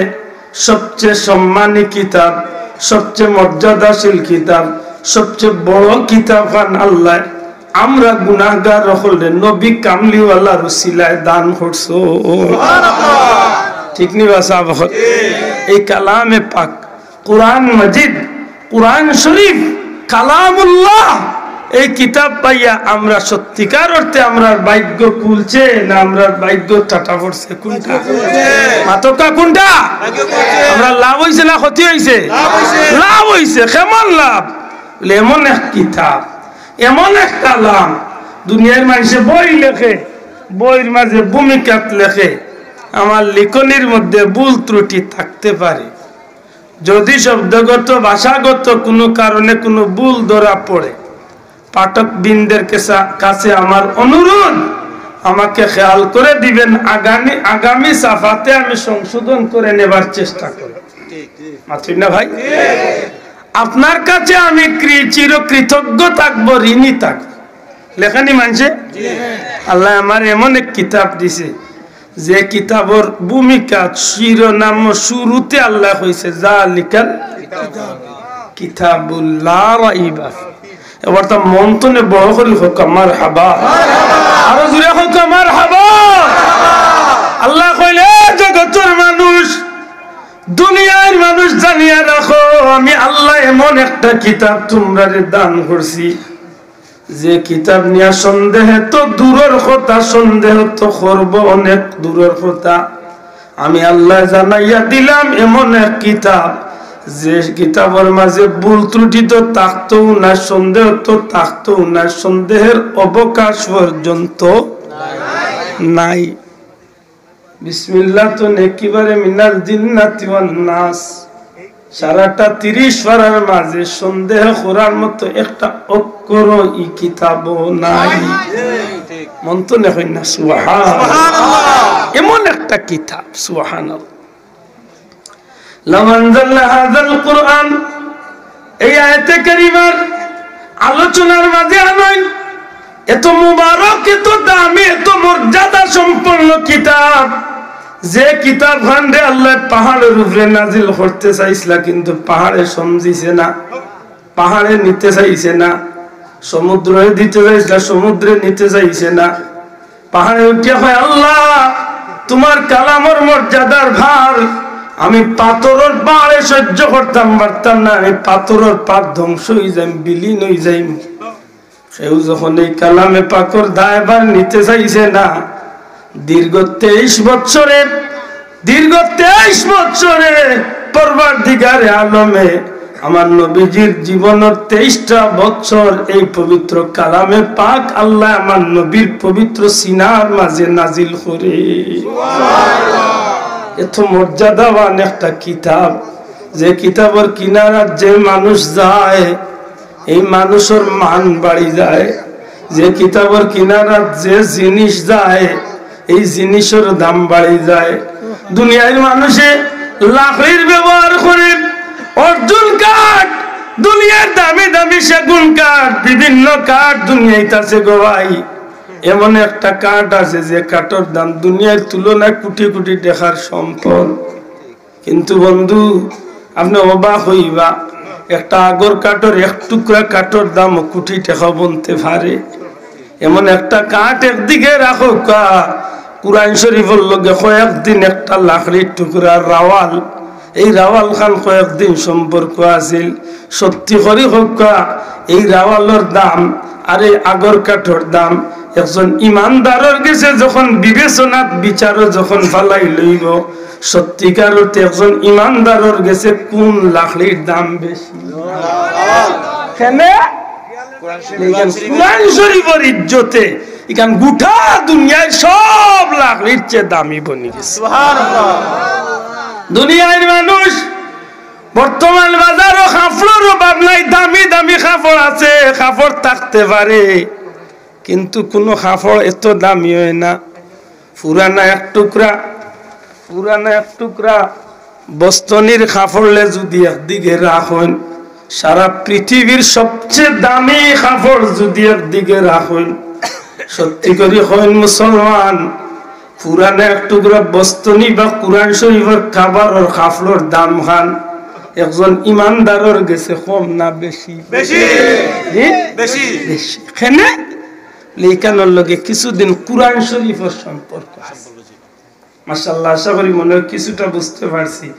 সবচেয়ে সম্মানী কিতাব, সবচেয়ে মর্যাদাশীল কিতাব, সবচেয়ে বড় কিতাব খান আল্লায় আমরা গুনাহগার অকলরে নবী কামলিওয়ালার উসিলায় দান করছো। ঠিক নি বা সাব অকল? এই কালামে পাক, কোরআন মজিদ, কোরআন শরীফ, কালামুল্লাহ, এই কিতাব পাইয়া আমরা সত্যিকার অর্থে আমরার ভাগ্য খুলছে না আমরার ভাগ্য টাটা পড়ছে? কোনটা? মাতকা কোনটা? আমরা লাভ অইছে না ক্ষতি অইছে? লাভ অইছে। কেমন লাভ? বলে, এমন এক কিতাব, এমন এক কালাম, দুনিয়ার মানষে বই লেখে, বইর মাঝে ভূমিকাত লেখে, আমার লিখনির মধ্যে ভুল ত্রুটি থাকতে পারে, যদি শব্দগত, ভাষাগত কুনু কারণে কুনু ভুল ধরা পড়ে, পাঠকবৃন্দের কেসা-, কাছে আমার অনুরোধ, আমাকে খেয়াল করে দিবেন। আগামী, আগামী ছাপাতে আমি সংশোধন করে নেবার চেষ্টা করব। মাতইন না ভাই? আপনার কাছে আমি কৃ-, চিরকৃতজ্ঞ থাকব, ঋণী থাকব। লেখেনি মানষে? আল্লায় আমারে এমন এক কিতাব দিছে, যে কিতাবর ভূমিকা শিরোনাম শুরুতে আল্লায় কইছে, "জালিকাল কিতাবু লা রাইবা ফি।" এবার তা মন তনে বড় করি কউক্কা, "মারহাবা।" আরো জোরে কউক্কা, "মারহাবা।" আল্লায় কইলে, "এ জগতর মানুষ, দুনিয়ার মানুষ, জানিয়া রাখো, আমি আল্লায় এমন একটা কিতাব তুমরারে দান করছি, যে কিতাব নিয়া সন্দেহে তো দূরর কথা, সন্দেহ তো করবো অনেক দূরর কথা। আমি আল্লায় জানাইয়া দিলাম এমন এক কিতাব, যে কিতাবর মাঝে ভুল ত্রুটি তো থাকতোউ না, সন্দেহ তো থাকতোউ না, সন্দেহের অবকাশ পর্যন্ত নাই।" বিসমিল্লাহ তো একেবারে মিনাল জিন্নাতি ওয়ান নাস। সারাটা তিরিশ পারার মাঝে সন্দেহ করার মতো একটা অক্ষরও ই কিতাবো নাই। মন তনে কইন না, সুবহানাল্লাহ। এমন একটা কিতাব, সুবহানাল্লাহ। লাউ আনজালনা হাযাল কুরআন, এই আয়াতে কারিমার আলোচনার মাঝে আনইন, এত মুবারক, এত দামি, এত মর্যাদা সম্পন্ন কিতাব, যে কিতাব খানরে আল্লায় পাহাড়র উপরে নাজিল করতে চাইছিলা, কিন্তু পাহাড়ে সমঝিছে না, পাহাড়ে নিতে চাইছে না, সমুদ্রে দিতে চাইছিলা, সমুদ্রে নিতে চাইছে না। পাহাড়ে উঠিয়া কয়, "আল্লাহ, তুমার কালামর মর্যাদার ভার আমি পাথরর পাহাড়ে সহ্য করতাম পারতাম না, আমি পাথরর পাহাড় ধ্বংস অইযাইম, বিলীন অইযাইম।" কেউ যখন এই কালামে পাকর দায়ভার নিতে চাইছে না, দীর্ঘ তেইশ বছরে, দীর্ঘ তেইশ বছরে পরওয়ারদিগারে আলমে আমার নবীজির জীবনর তেইশটা বছর এই পবিত্র কালামে পাক আল্লায় আমার নবীর পবিত্র সিনার মাঝে নাজিল করে। এত মর্যাদাবান একটা কিতাব, যে কিতাবর কিনারাত যে মানুষ যায়, এই মানুষর মান বাড়ি যায়। যে কিতাবর কিনারাত যে জিনিস যায়, এই জিনিসর দাম বাড়ি যায়। দুনিয়ার মানুষে লাকড়ির ব্যবহার করে, অর্জুন কাঠ, দুনিয়ার দামি দামি সেগুন কাঠ, বিভিন্ন কাঠ দুনিয়াত আছে গো ভাই। এমন একটা কাঠ আছে যে কাঠর দাম দুনিয়ার তুলনায় কোটি কোটি টেকার সম্পদ। কিন্তু বন্ধু, আপনে অবাক অইবা, একটা আগর কাঠর এক টুকরা কাঠর দাম কোটি টেকা বনতে পারে। এমন একটা কাঠ একদিকে রাখউক্কা, কোরআন শরীফর লগে কয়েকদিন একটা লাকড়ির টুকরা রাওয়াল, এই রাওয়াল খান কয়েকদিন সম্পর্ক আছিল। সত্যি করি কউক্কা, এই রাওয়ালর দাম আর এই আগর কাঠর দাম একজন ইমানদারর গেছে যখন বিবেচনাত বিচারো যখন ফালাই লইবো, সত্যিকার অর্থে একজন ইমানদারর গেছে কোন লাকড়ির দাম বেশি? কেনে? কোরআন শরীফর ইজ্জতে ইখান গোটা দুনিয়ার সব লাকড়ির চেয়ে দামি বনি গেছে। দুনিয়ার মানুষ বর্তমান বাজারো কাপড়র অভাব নাই, দামি দামি কাপড় আছে, কাপড় থাকতে পারে, কিন্তু কুনু কাপড় এত দামি অয় না। পুরানা এক টুকরা, পুরানা এক টুকরা বস্তনির কাপড়রে যুদি একদিকে রাখইন, সারা পৃথিবীর সবচেয়ে দামি কাপড় যুদি একদিকে রাখইন, সত্যি করি কইন মুসলমান, পুরানা এক টুকরা বস্তনি বা কোরআন শরীফর কাভারর কাপড়র দাম খান একজন ইমানদারর গেছে কম না বেশি? বেশি। জি? বেশি। বেশি। কেনে? ইখানর লগে কিছুদিন কোরআন শরীফর সম্পর্ক আছে। মাশাআল্লাহ, আশা করি মনে হয় কিছুটা বুঝতে পারছি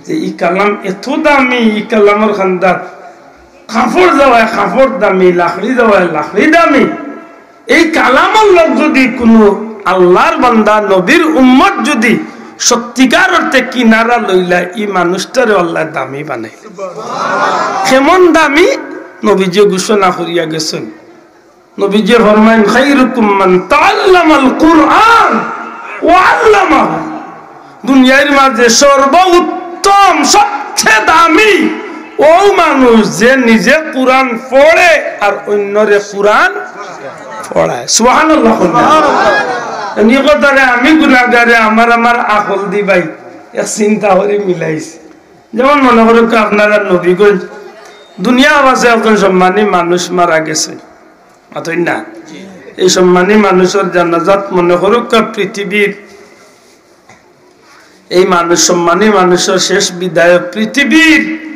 যে ই কালাম এত দামি, ই কালামর খান্দাত কাপড় যাওয়ায় কাপড় দামি, লাকড়ি যাওয়ায় লাকড়ি দামি। এই কালামর লগ যুদি কুনু আল্লাহর বান্দা, নবীর উম্মত যুদি সত্যিকার অর্থে কিনারা লইলা, ই মানুষটারে আল্লায় দামি বানাইলা। কেমন দামি? নবীজিয়ে ঘোষণা করিয়া গেছইন। নবীজিয়ে ফরমাইন, "খাইরুকুম মান তাআল্লামাল কুরআন ওয়া আল্লামাহু।" দুনিয়ার মাঝে সর্বোত্তম, সবচেয়ে দামি অউ মানুষ যে নিজে কোরআন পড়ে আর অইন্যরে কোরআন পড়ায়। সুবহানাল্লাহ। নি কথারে আমি গুনাহগারে, আমার আমার আকল দি ভাই এক চিন্তা করি মিলাইছি। যেমন মনে করউক্কা আপনারা নবীগঞ্জ দুনিয়া আছে একজন সম্মানী মানুষ মারা গেছে, মাতইন না? এই সম্মানী মানুষর জানাজাত মনে করুক্কা পৃথিবীর এই মানুষ, সম্মানী মানুষর শেষ বিদায় পৃথিবীর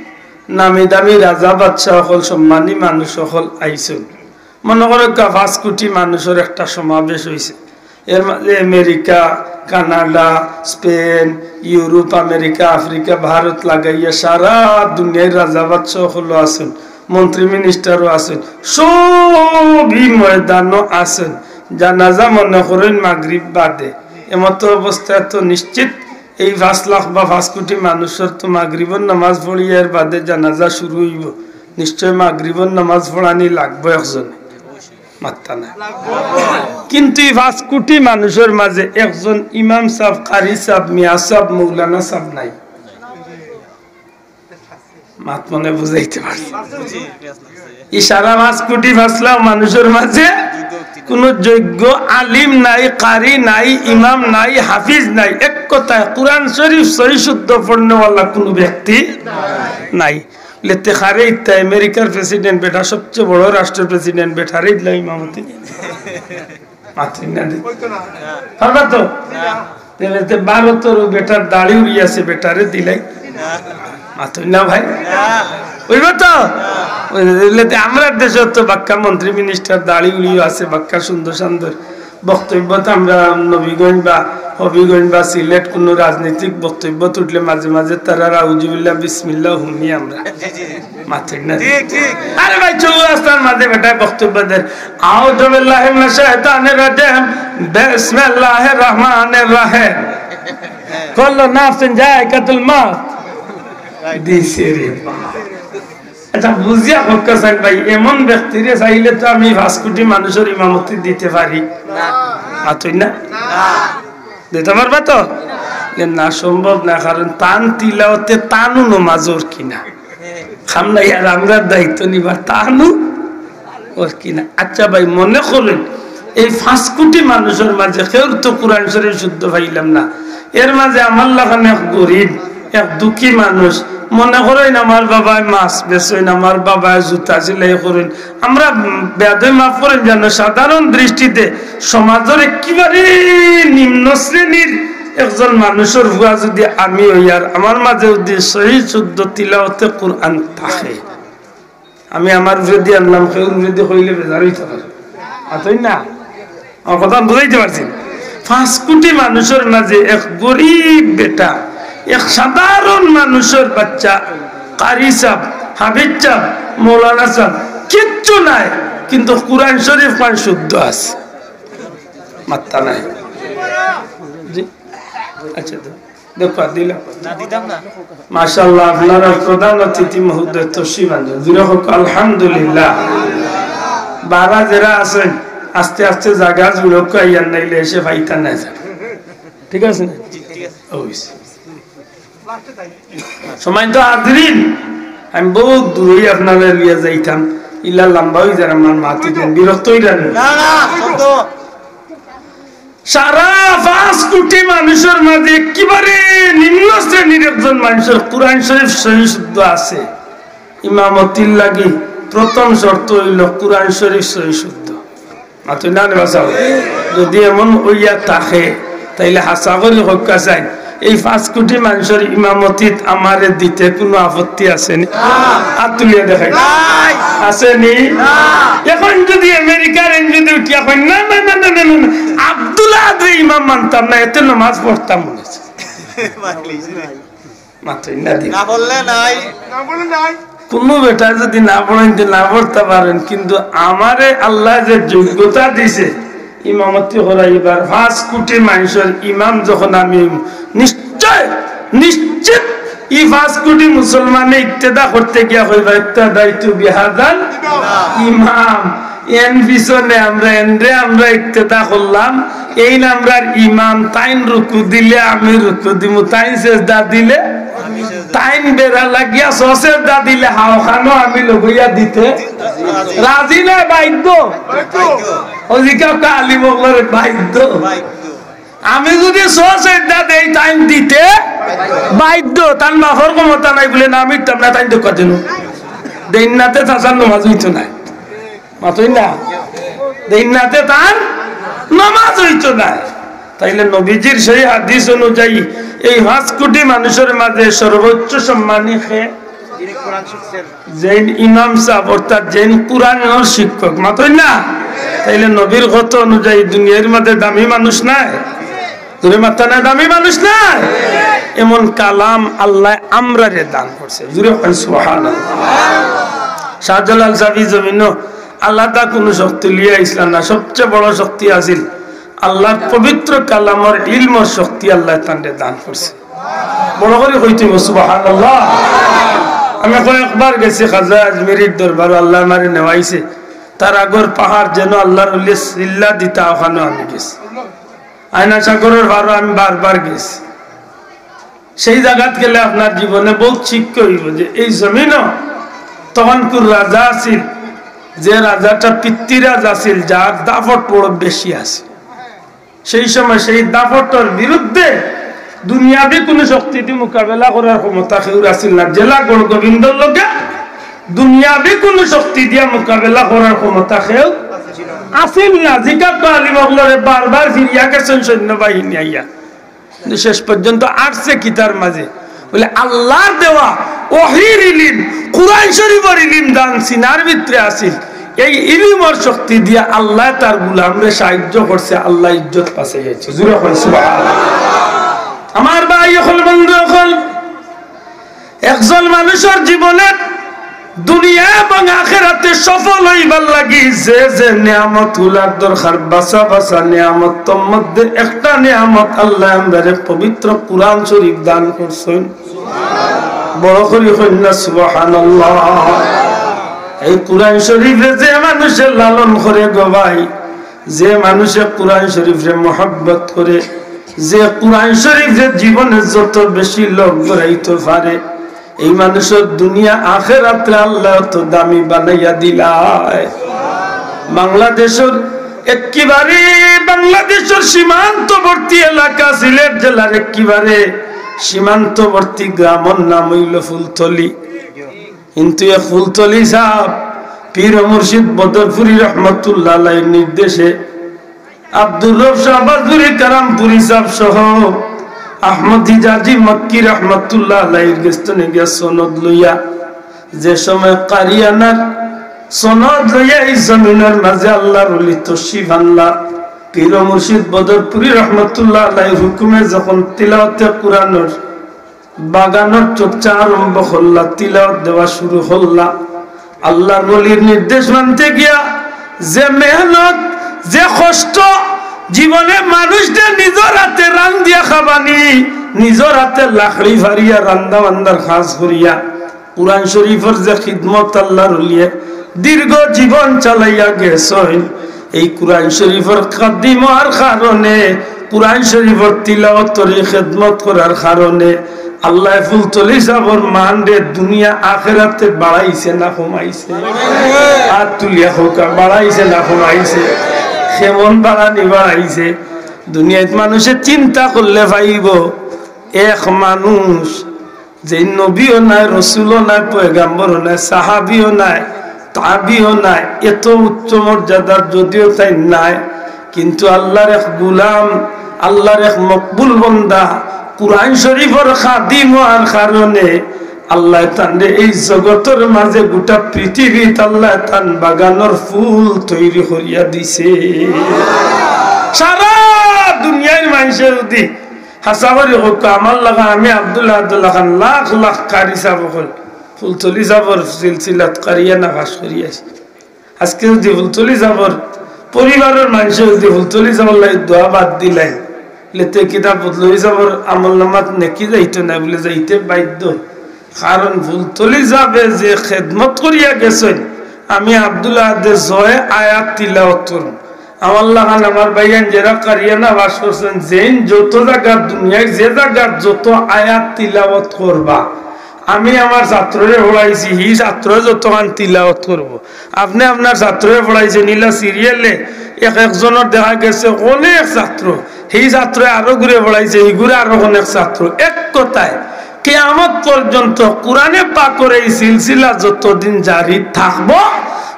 নামি দামি রাজা বাদশাহ অকল, সম্মানী মানুষ অকল আইছইন। মনে করুক্কা পাঁচ কোটি মানুষর একটা সমাবেশ অইছে। এর মাঝে America, Canada, Spain, Europe, America, Africa, Bharat লাগাইয়া সারা দুনিয়ার রাজা বাদশাহ অকলও আছইন, মন্ত্রী মিনিস্টারও আছইন, সবই ময়দানো আছইন। জানাজা মনে করইন মাগরিব বাদে। এমতো অবস্থায় তো নিশ্চিত এই পাঁচ লাখ বা পাঁচ কোটি মানুষর তো মাগরিবর নামাজ পড়িয়া এর বাদে জানাজা শুরু অইবো। নিশ্চয় মাগরিবর নামাজ পড়ানি লাগবো একজনে, মাত্তা না। কিন্তু এই পাঁচ কোটি মানুষর মাঝে একজন ইমাম সাব, কারি সাব, মিয়া সাব, মৌলানা সাব নাই। মাত মনে বুঝাইতে পারছি? এই সারা পাঁচ কোটি পাঁচ লাখ মানুষর মাঝে কোনো যোগ্য আলিম নাই, কারি নাই, ইমাম নাই, হাফিজ নাই। এক কথায় কোরআন শরীফ সহি শুদ্ধ পড়নেওয়ালা কোনো ব্যক্তি নাই। লেতে খারে ইত্যা আমেরিকার প্রেসিডেন্ট বেটা, সবচেয়ে বড় রাষ্ট্রের প্রেসিডেন্ট বেটারে দিলা ইমামতি। মাতইন না দি। পারবা তো? তাহলে তে ভারতর বেটার দাড়ি উড়ি আছে, বেটারে দিলাই। মাতইন না ভাই। অইবো তো? অইলে তে আমরার দেশো তো বাক্কা মন্ত্রী মিনিস্টার দাড়ি উড়িও আছে, বাক্কা সুন্দর সুন্দর বক্তব্য। তো আমরা নবীগঞ্জ বা হবিগঞ্জ বা সিলেট কোনো রাজনৈতিক বক্তব্য তুললে মাঝে মাঝে তারা আউজুবিল্লাহ বিসমিল্লাহ হুনি আমরা। মাতইন না। ঠিক, ঠিক। আরে ভাই, চৌরাস্তার মাঝে বেটায় বক্তব্য দের, "আউযু বিল্লাহি মিনাশ শাইতানির রাজিম, বিসমিল্লাহির রহমানির রহিম।" "কুল্লু নাফসিন যায়িকাতুল মাউত।" দিছে রে বাবা। আচ্ছা, বুঝিয়া হক্কা চাইন ভাই, এমন ব্যক্তিরে চাইলে তো আমি পাঁচ কোটি মানুষর ইমামতি দিতে পারি। মাতইন না? দিতে পারবা তো? এ না, সম্ভব না, কারণ তান তিলাওতে তানু নমাজ অর কিনা। খাম নাই আর আমরার দায়িত্ব নিবার তানু অর কিনা। আচ্ছা ভাই, মনে করইন এই পাঁচ কোটি মানুষর মাঝে কেউর তো কোরআন শরীফ শুদ্ধ পাইলাম না, এর মাঝে আমার লাখান এক গরিব, এক দুঃখী মানুষ, মনে করইন আমার বাবায় মাছ বেচইন, আমার বাবায় জুতা সিলাই করইন, আমরা বেয়াদবি মাফ করইন যেন সাধারণ দৃষ্টিতে সমাজর একেবারে নিম্ন শ্রেণীর একজন মানুষর ফুয়া যদি আমি অই আর আমার মাঝে যদি সহি শুদ্ধ তিলাওতে কোরআন থাকে, আমি আমার উপরেদি আনলাম, কেউর উপরেদি কইলে বেজার অইতা পারে। মাতইন না? আমার কথা বুঝাইতে পারছি? পাঁচ কোটি মানুষর মাঝে এক গরিব বেটা, এক সাধারণ মানুষর বাচ্চা, কারি সাব, হাফিজ সাব, মৌলানা সাব, কিচ্ছু নাই, কিন্তু কোরআন শরীফ পান শুদ্ধ আছে। মাত্তা নাই। জি? আচ্ছা, তো। দেখো, দিলাম। না, দিতাম না। মাশাআল্লাহ, আপনারা প্রধান অতিথি মহোদয় তশরিফ আনছেন। জুড়ে হোক, আলহামদুলিল্লাহ। বারা যেরা আছেন, আস্তে আস্তে জাগা জুড়ে হোক, ইয়ার নাইলে এসে পাইতা না যায়। ঠিক আছে না? জি, ঠিক আছে। অবশ্যই। সম্মানিত হাজিরিন, আমি বহুত দূরই আপনারা লইয়া যাইতাম, ইলা লম্বা অই যার আমার মাতি দেন, বিরক্ত অই যান। না, না, শব্দ। সারা পাঁচ কোটি মানুষর মাঝে একেবারে নিম্ন শ্রেণীর একজন মানুষর কোরআন শরীফ সহি শুদ্ধ আছে। ইমামতির লাগি প্রথম শর্ত অইলো কোরআন শরীফ সহি শুদ্ধ। মাতইন না রে বাসাও। যদি এমন অইয়া থাকে, তাইলে হাছা করি কউক্কা চাইন, এই পাঁচ কোটি মানুষর ইমামতিত আমারে দিতে কোনো আপত্তি আছে নি? হাত তুলিয়া দেখাই। নাই। আছে নি? না। এখন যদি আমেরিকার এন যদি উঠিয়া কয়, "না, না, না, আব্দুল আহাদরে ইমাম মানতাম না, এতে নামাজ পড়তাম মনে হচ্ছে।" মাতইন না দি। না বললে নাই। কোনো বেটায় যদি না পড়ইন, তে না পড়তা পারইন, কিন্তু আমারে আল্লায় যে যোগ্যতা দিছে, ইমামতি করাইবার পাঁচ কোটি মানুষর ইমাম যখন আমি অইমু, নিশ্চয়, নিশ্চিত ই পাঁচ কোটি মুসলমানে ইক্তেদা করতে গিয়া কইবা, "ইক্তাদাইতু বিহাদাল ইমাম।" এন পিছনে আমরা, এনরে আমরা ইক্তেদা করলাম। এইন আমরার ইমাম, তাইন রুকু দিলে আমি রুকু দিমু, তাইন সেজদা দিলে, তাইন বেড়া লাগিয়া সহ সেজদা দিলে হাওখানো আমি লগইয়া দিতে রাজি নায়, বাধ্য। অজিকা কালি বগলরে বাধ্য। আমি যদি সহ সেজদা দেই, তাইন দিতে বাধ্য। তান বাপর ক্ষমতা নাই বলে না, আমি দিতাম না, তাইন ধোকা দিন। দেইন নাতে তাছাড়া নমাজ অইতো নায়। মাতইন না? দিন রাতে তার নামাজ অইতো নায়। তাইলে নবীজির সেই হাদিস অনুযায়ী এই পাঁচ কোটি মানুষর মাঝে সর্বোচ্চ সম্মানী কে? যেইন ইমাম সাহেব, অর্থাৎ যেইন কোরআনর শিক্ষক, মাতইন না? তাইলে নবীর কথা অনুযায়ী দুনিয়ার মাঝে দামি মানুষ নাই? জোরে মাতইন না, দামি মানুষ নাই? এমন কালাম আল্লায় আমরারে দান করছে। জোরে কইন সুবহানাল্লাহ। শাহজালাল সাহেব ই জমিনো আলাদা কুনু শক্তি লইয়া আইছলা না, সবচেয়ে বড় শক্তি আছিল আল্লাহর পবিত্র কালামর ইলমর শক্তি আল্লায় তানরে দান করছে। বড় করি কইতে অইবো সুবহানাল্লাহ। আমি কয়েকবার গেছি খাজা আজমিরির দরবারো, আল্লায় আমারে নেওয়াইছে। তার আগর পাহাড় যেন আল্লাহর অলিয়ে চিল্লা দিতা, ওখানো আমি গেছি। আয়না সাগরর পারো আমি বারবার গেছি। সেই জাগাত গেলে আপনার জীবনে বহুত শিক্ষা অইবো যে এই জমিনো তখনকুর রাজা আছিল, যে রাজাটা পিতৃরাজ আছিল, যার দাপট বড় বেশি আছিল। সেই সময় সেই দাপটর বিরুদ্ধে দুনিয়াবি কুনু শক্তি দি মোকাবেলা করার ক্ষমতা কেউর আছিল না। যেলা গৌর গোবিন্দর লগে দুনিয়াবি কুনু শক্তি দিয়া মোকাবেলা করার ক্ষমতা কেউ আছিল না। জিকার তো আলিম অকলরে বারবার ফিরিয়া গেছইন সৈন্যবাহিনী আইয়া। কিন্তু শেষ পর্যন্ত আটছে কিতার মাঝে? বলে, আল্লাহর দেওয়া ওহির ইলিম, কোরআন শরীফর ইলিম দান সিনার ভিতরে আছিল। এই ইলিমর শক্তি দিয়া আল্লায় তার গুলামরে সাহায্য করছে, আল্লায় ইজ্জত বাঁচাইয়া আইছে। জোরে কইন সুবহানাল্লাহ। আমার ভাই অকল, বন্ধু অকল, একজন মানুষর জীবনে দুনিয়া এবং আখেরাতে সফল অইবার লাগি যে যে নিয়ামতগুলার দরকার, বাছা বাছা নিয়ামতর মধ্যে একটা নিয়ামত আল্লায় আমরারে পবিত্র কোরআন শরীফ দান করছইন। বড় করি কইন না সুবহানাল্লাহ। এই কোরআন শরীফরে যে মানুষে লালন করে গো ভাই, যে মানুষে কোরআন শরীফরে মহব্বত করে, যে কোরআন শরীফরে জীবনে যত বেশি লগ ধরাইতো পারে, এই মানুষর দুনিয়া আখেরাতরে আল্লায় অত দামি বানাইয়া দিলায়। বাংলাদেশর একেবারে, বাংলাদেশর সীমান্তবর্তী এলাকা, সিলেট জেলার একেবারে সীমান্তবর্তী গ্রামর নাম অইলো ফুলতলি। কিন্তু এ ফুলতলি সাহেব পীর মুর্শিদ বদরপুরী রহমতুল্লাহ আলাইহির নির্দেশে আব্দুর রব শাহবাজপুরী কারামপুরী সাহেব সহ আহমদ হিজাজি মক্কি রহমতুল্লাহ আলাইহির গেছ থনে গিয়া সনদ লইয়া, যে সময় কারিয়ানার সনদ লইয়া এই জমিনর মাঝে আল্লাহর ওলি তশরিফ আনলা, পীর মুর্শিদ বদরপুরী রহমতুল্লাহ আলাইহির হুকুমে যখন তিলাওয়াতে কোরআনর বাগানর চর্চা আরম্ভ করলা, তিলাওয়াত দেওয়া শুরু করলা। আল্লাহর ওলির নির্দেশ মানতে গিয়া যে মেহনত, যে কষ্ট, জীবনে মানুষরে নিজর হাতে রান্দিয়া খাবানি, নিজর হাতে লাকড়ি ফাড়িয়া রান্দা বান্দার কাজ করিয়া, কোরআন শরীফর যে খিদমত আল্লাহর ওলিয়ে দীর্ঘ জীবন চালাইয়া গেছইন, এই কোরআন শরীফর খাদিম অওয়ার কারণে, কোরআন শরীফর তিলাওয়াতর এই খেদমত করার কারণে আল্লায় ফুলতলি সাবর মানরে দুনিয়া আখেরাতে বাড়াইছে না কমাইছে? হাত তুলিয়া কউক্কা, বাড়াইছে না কমাইছে? কেমন বাড়ানি বাড়াইছে? দুনিয়াত মানুষে চিন্তা করলে পাইবো, এক মানুষ যে নবীও নায়, রসুলও নায়, পয়গাম্বরও নায়, সাহাবীও নায়, তাবিও নায়, এত উচ্চ মর্যাদার যদিও তাইন নায়, কিন্তু আল্লাহর এক গুলাম, আল্লাহর এক মকবুল বন্দা, কোরআন শরীফর খাদিম অওয়ার কারণে আল্লায় তানরে এই জগতর মাঝে গোটা পৃথিবীত আল্লায় তান বাগানর ফুল তৈরি করিয়া দিছে। সারা দুনিয়ার মানষে যদি হাছা করি কউক্কা, আমার লাখান, আমি আব্দুল আহাদ লাখান লাখ লাখ কারি সাব অকল ফুলতলি সাবর সিলসিলাত কারিয়ানা পাশ করি আইছি। আজকে যদি ফুলতলি সাবর পরিবারর মানষে যদি ফুলতলি সাবর লাগি দোয়া বাদ দিলাইন, তে কিতা ফুলতলি সাবর আমলনামাত নেকি যাইতো না? বলে যাইতে বাধ্য। কারণ ফুলতলি সাবে যে খেদমত করিয়া গেছইন, আমি আব্দুল আহাদে ছয় আয়াত তিলাওয়াত করমু। আমার লাখান আমার ভাইয়াইন যেরা কারিয়ানা পাশ করছইন, যেইন যত জাগাত, দুনিয়ার যে জাগাত যত আয়াত তিলাওয়াত করবা, আমি আমার ছাত্ররে পড়াইছি, হি ছাত্রয় যতখান তিলাওয়াত করবো। আপনে আপনার ছাত্ররে পড়াইছইন, ইলা সিরিয়ালে এক একজনর দেখা গেছে অনেক ছাত্র, হি ছাত্রয় আরো গুরে পড়াইছে, হিগুরে আরো অনেক ছাত্র। এক কথায়, কিয়ামত পর্যন্ত কোরআনে পাকর এই সিলসিলা যতদিন জারি থাকবো,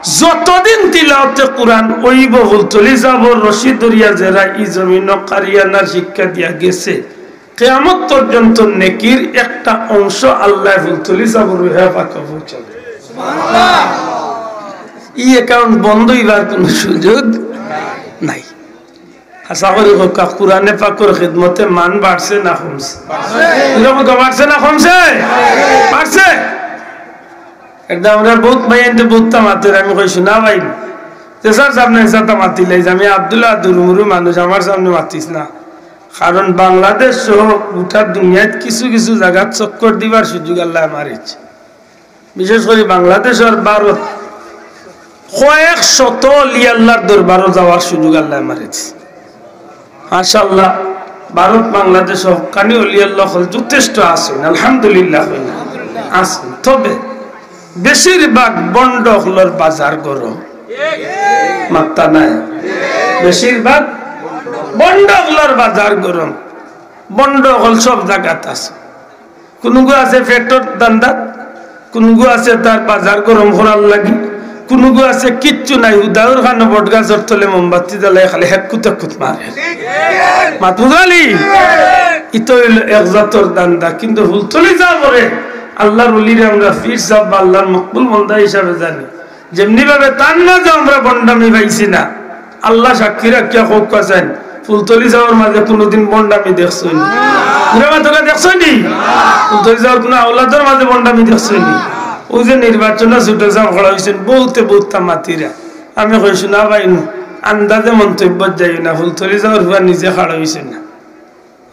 যতদিন তিলাওয়াতে কোরআন অইবো, ফুলতলি সাবর রশি ধরিয়া যেরা ই জমিনো কারিয়ানার শিক্ষা দিয়া গেছে, কিয়ামত পর্যন্ত নেকির একটা অংশ আল্লায় ফুলতলি সাবর রুহে পাকো পৌঁছাইবো। ই অ্যাকাউন্ট বন্ধ অইবার কুনু সুযোগ নাই। আশা করি কউক্কা, কোরআনে পাকর খিদমতে মান বাড়ছে না কমছে? এরকম তো বাড়ছে না কমছে? বাড়ছে। একটা আমরার বউত ভাইয়াইন্তে বউততা মাতের, আমি কই, "হুনো ভাই, যে যার সামনে যেতা মাতিলাইছ, আমি আব্দুল্লাহ দুরুমুরু মানুষ, আমার সামনে মাতিস না।" কারণ বাংলাদেশ সহ গোটা দুনিয়াত কিছু কিছু জাগাত চক্কর দিবার সুযোগ আল্লায় আমারে দিছে। বিশেষ করি বাংলাদেশ আর ভারত, কয়েক শত অলি আল্লাহর দরবারো যাওয়ার সুযোগ আল্লায় আমারে দিছে। মাশাআল্লাহ, ভারত বাংলাদেশ হক্কানি অলি আল্লাহ অকল যথেষ্ট আছইন, আলহামদুলিল্লাহ কইন, আছইন। তবে বেশিরভাগ ভন্ড অকলর বাজার গরম, মাত্তা নাই। বেশিরভাগ ভন্ড অকলর বাজার গরম, ভন্ড অকল সব জাগাত আছে। কুনুগু আছে পেটর ধান্দাত, কুনুগু আছে তার বাজার গরম করার লাগি, কুনুগু আছে কিচ্ছু নাই, হুদাউর খানো বটগাছর তলে মোমবাতি জ্বালায় খালি হেক্কুত হেক্কুত মারে। মাত বুঝালি? ইতা অইলো এক জাতর ধান্দা। কিন্তু ফুলতলি সাবরে, আল্লাহর অলিরে আমরা পীর সাব বা আল্লাহর মকবুল বন্দা হিসাবে জানি। যেমনি ভাবে তান মাঝে আমরা ভন্ডামি পাইছি না, আল্লাহ সাক্ষী রাখিয়া কউক্কা চাইন, ফুলতলি সাবর মাঝে কুনুদিন ভন্ডামি দেখছইন নি? পুরা মাতকা দেখছইন নি? ফুলতলি সাবর কুনু আওলাদর মাঝে ভন্ডামি দেখছইন নি? অউ যে নির্বাচনো ছোট সাব খাড়া অইছইন, বউতে বউততা মাতিরা। আমি কই, "হুনো ভাই, আন্দাজে মন্তব্যত যাইও না, ফুলতলি সাবর পুয়া নিজে খাড়া অইছইন না।"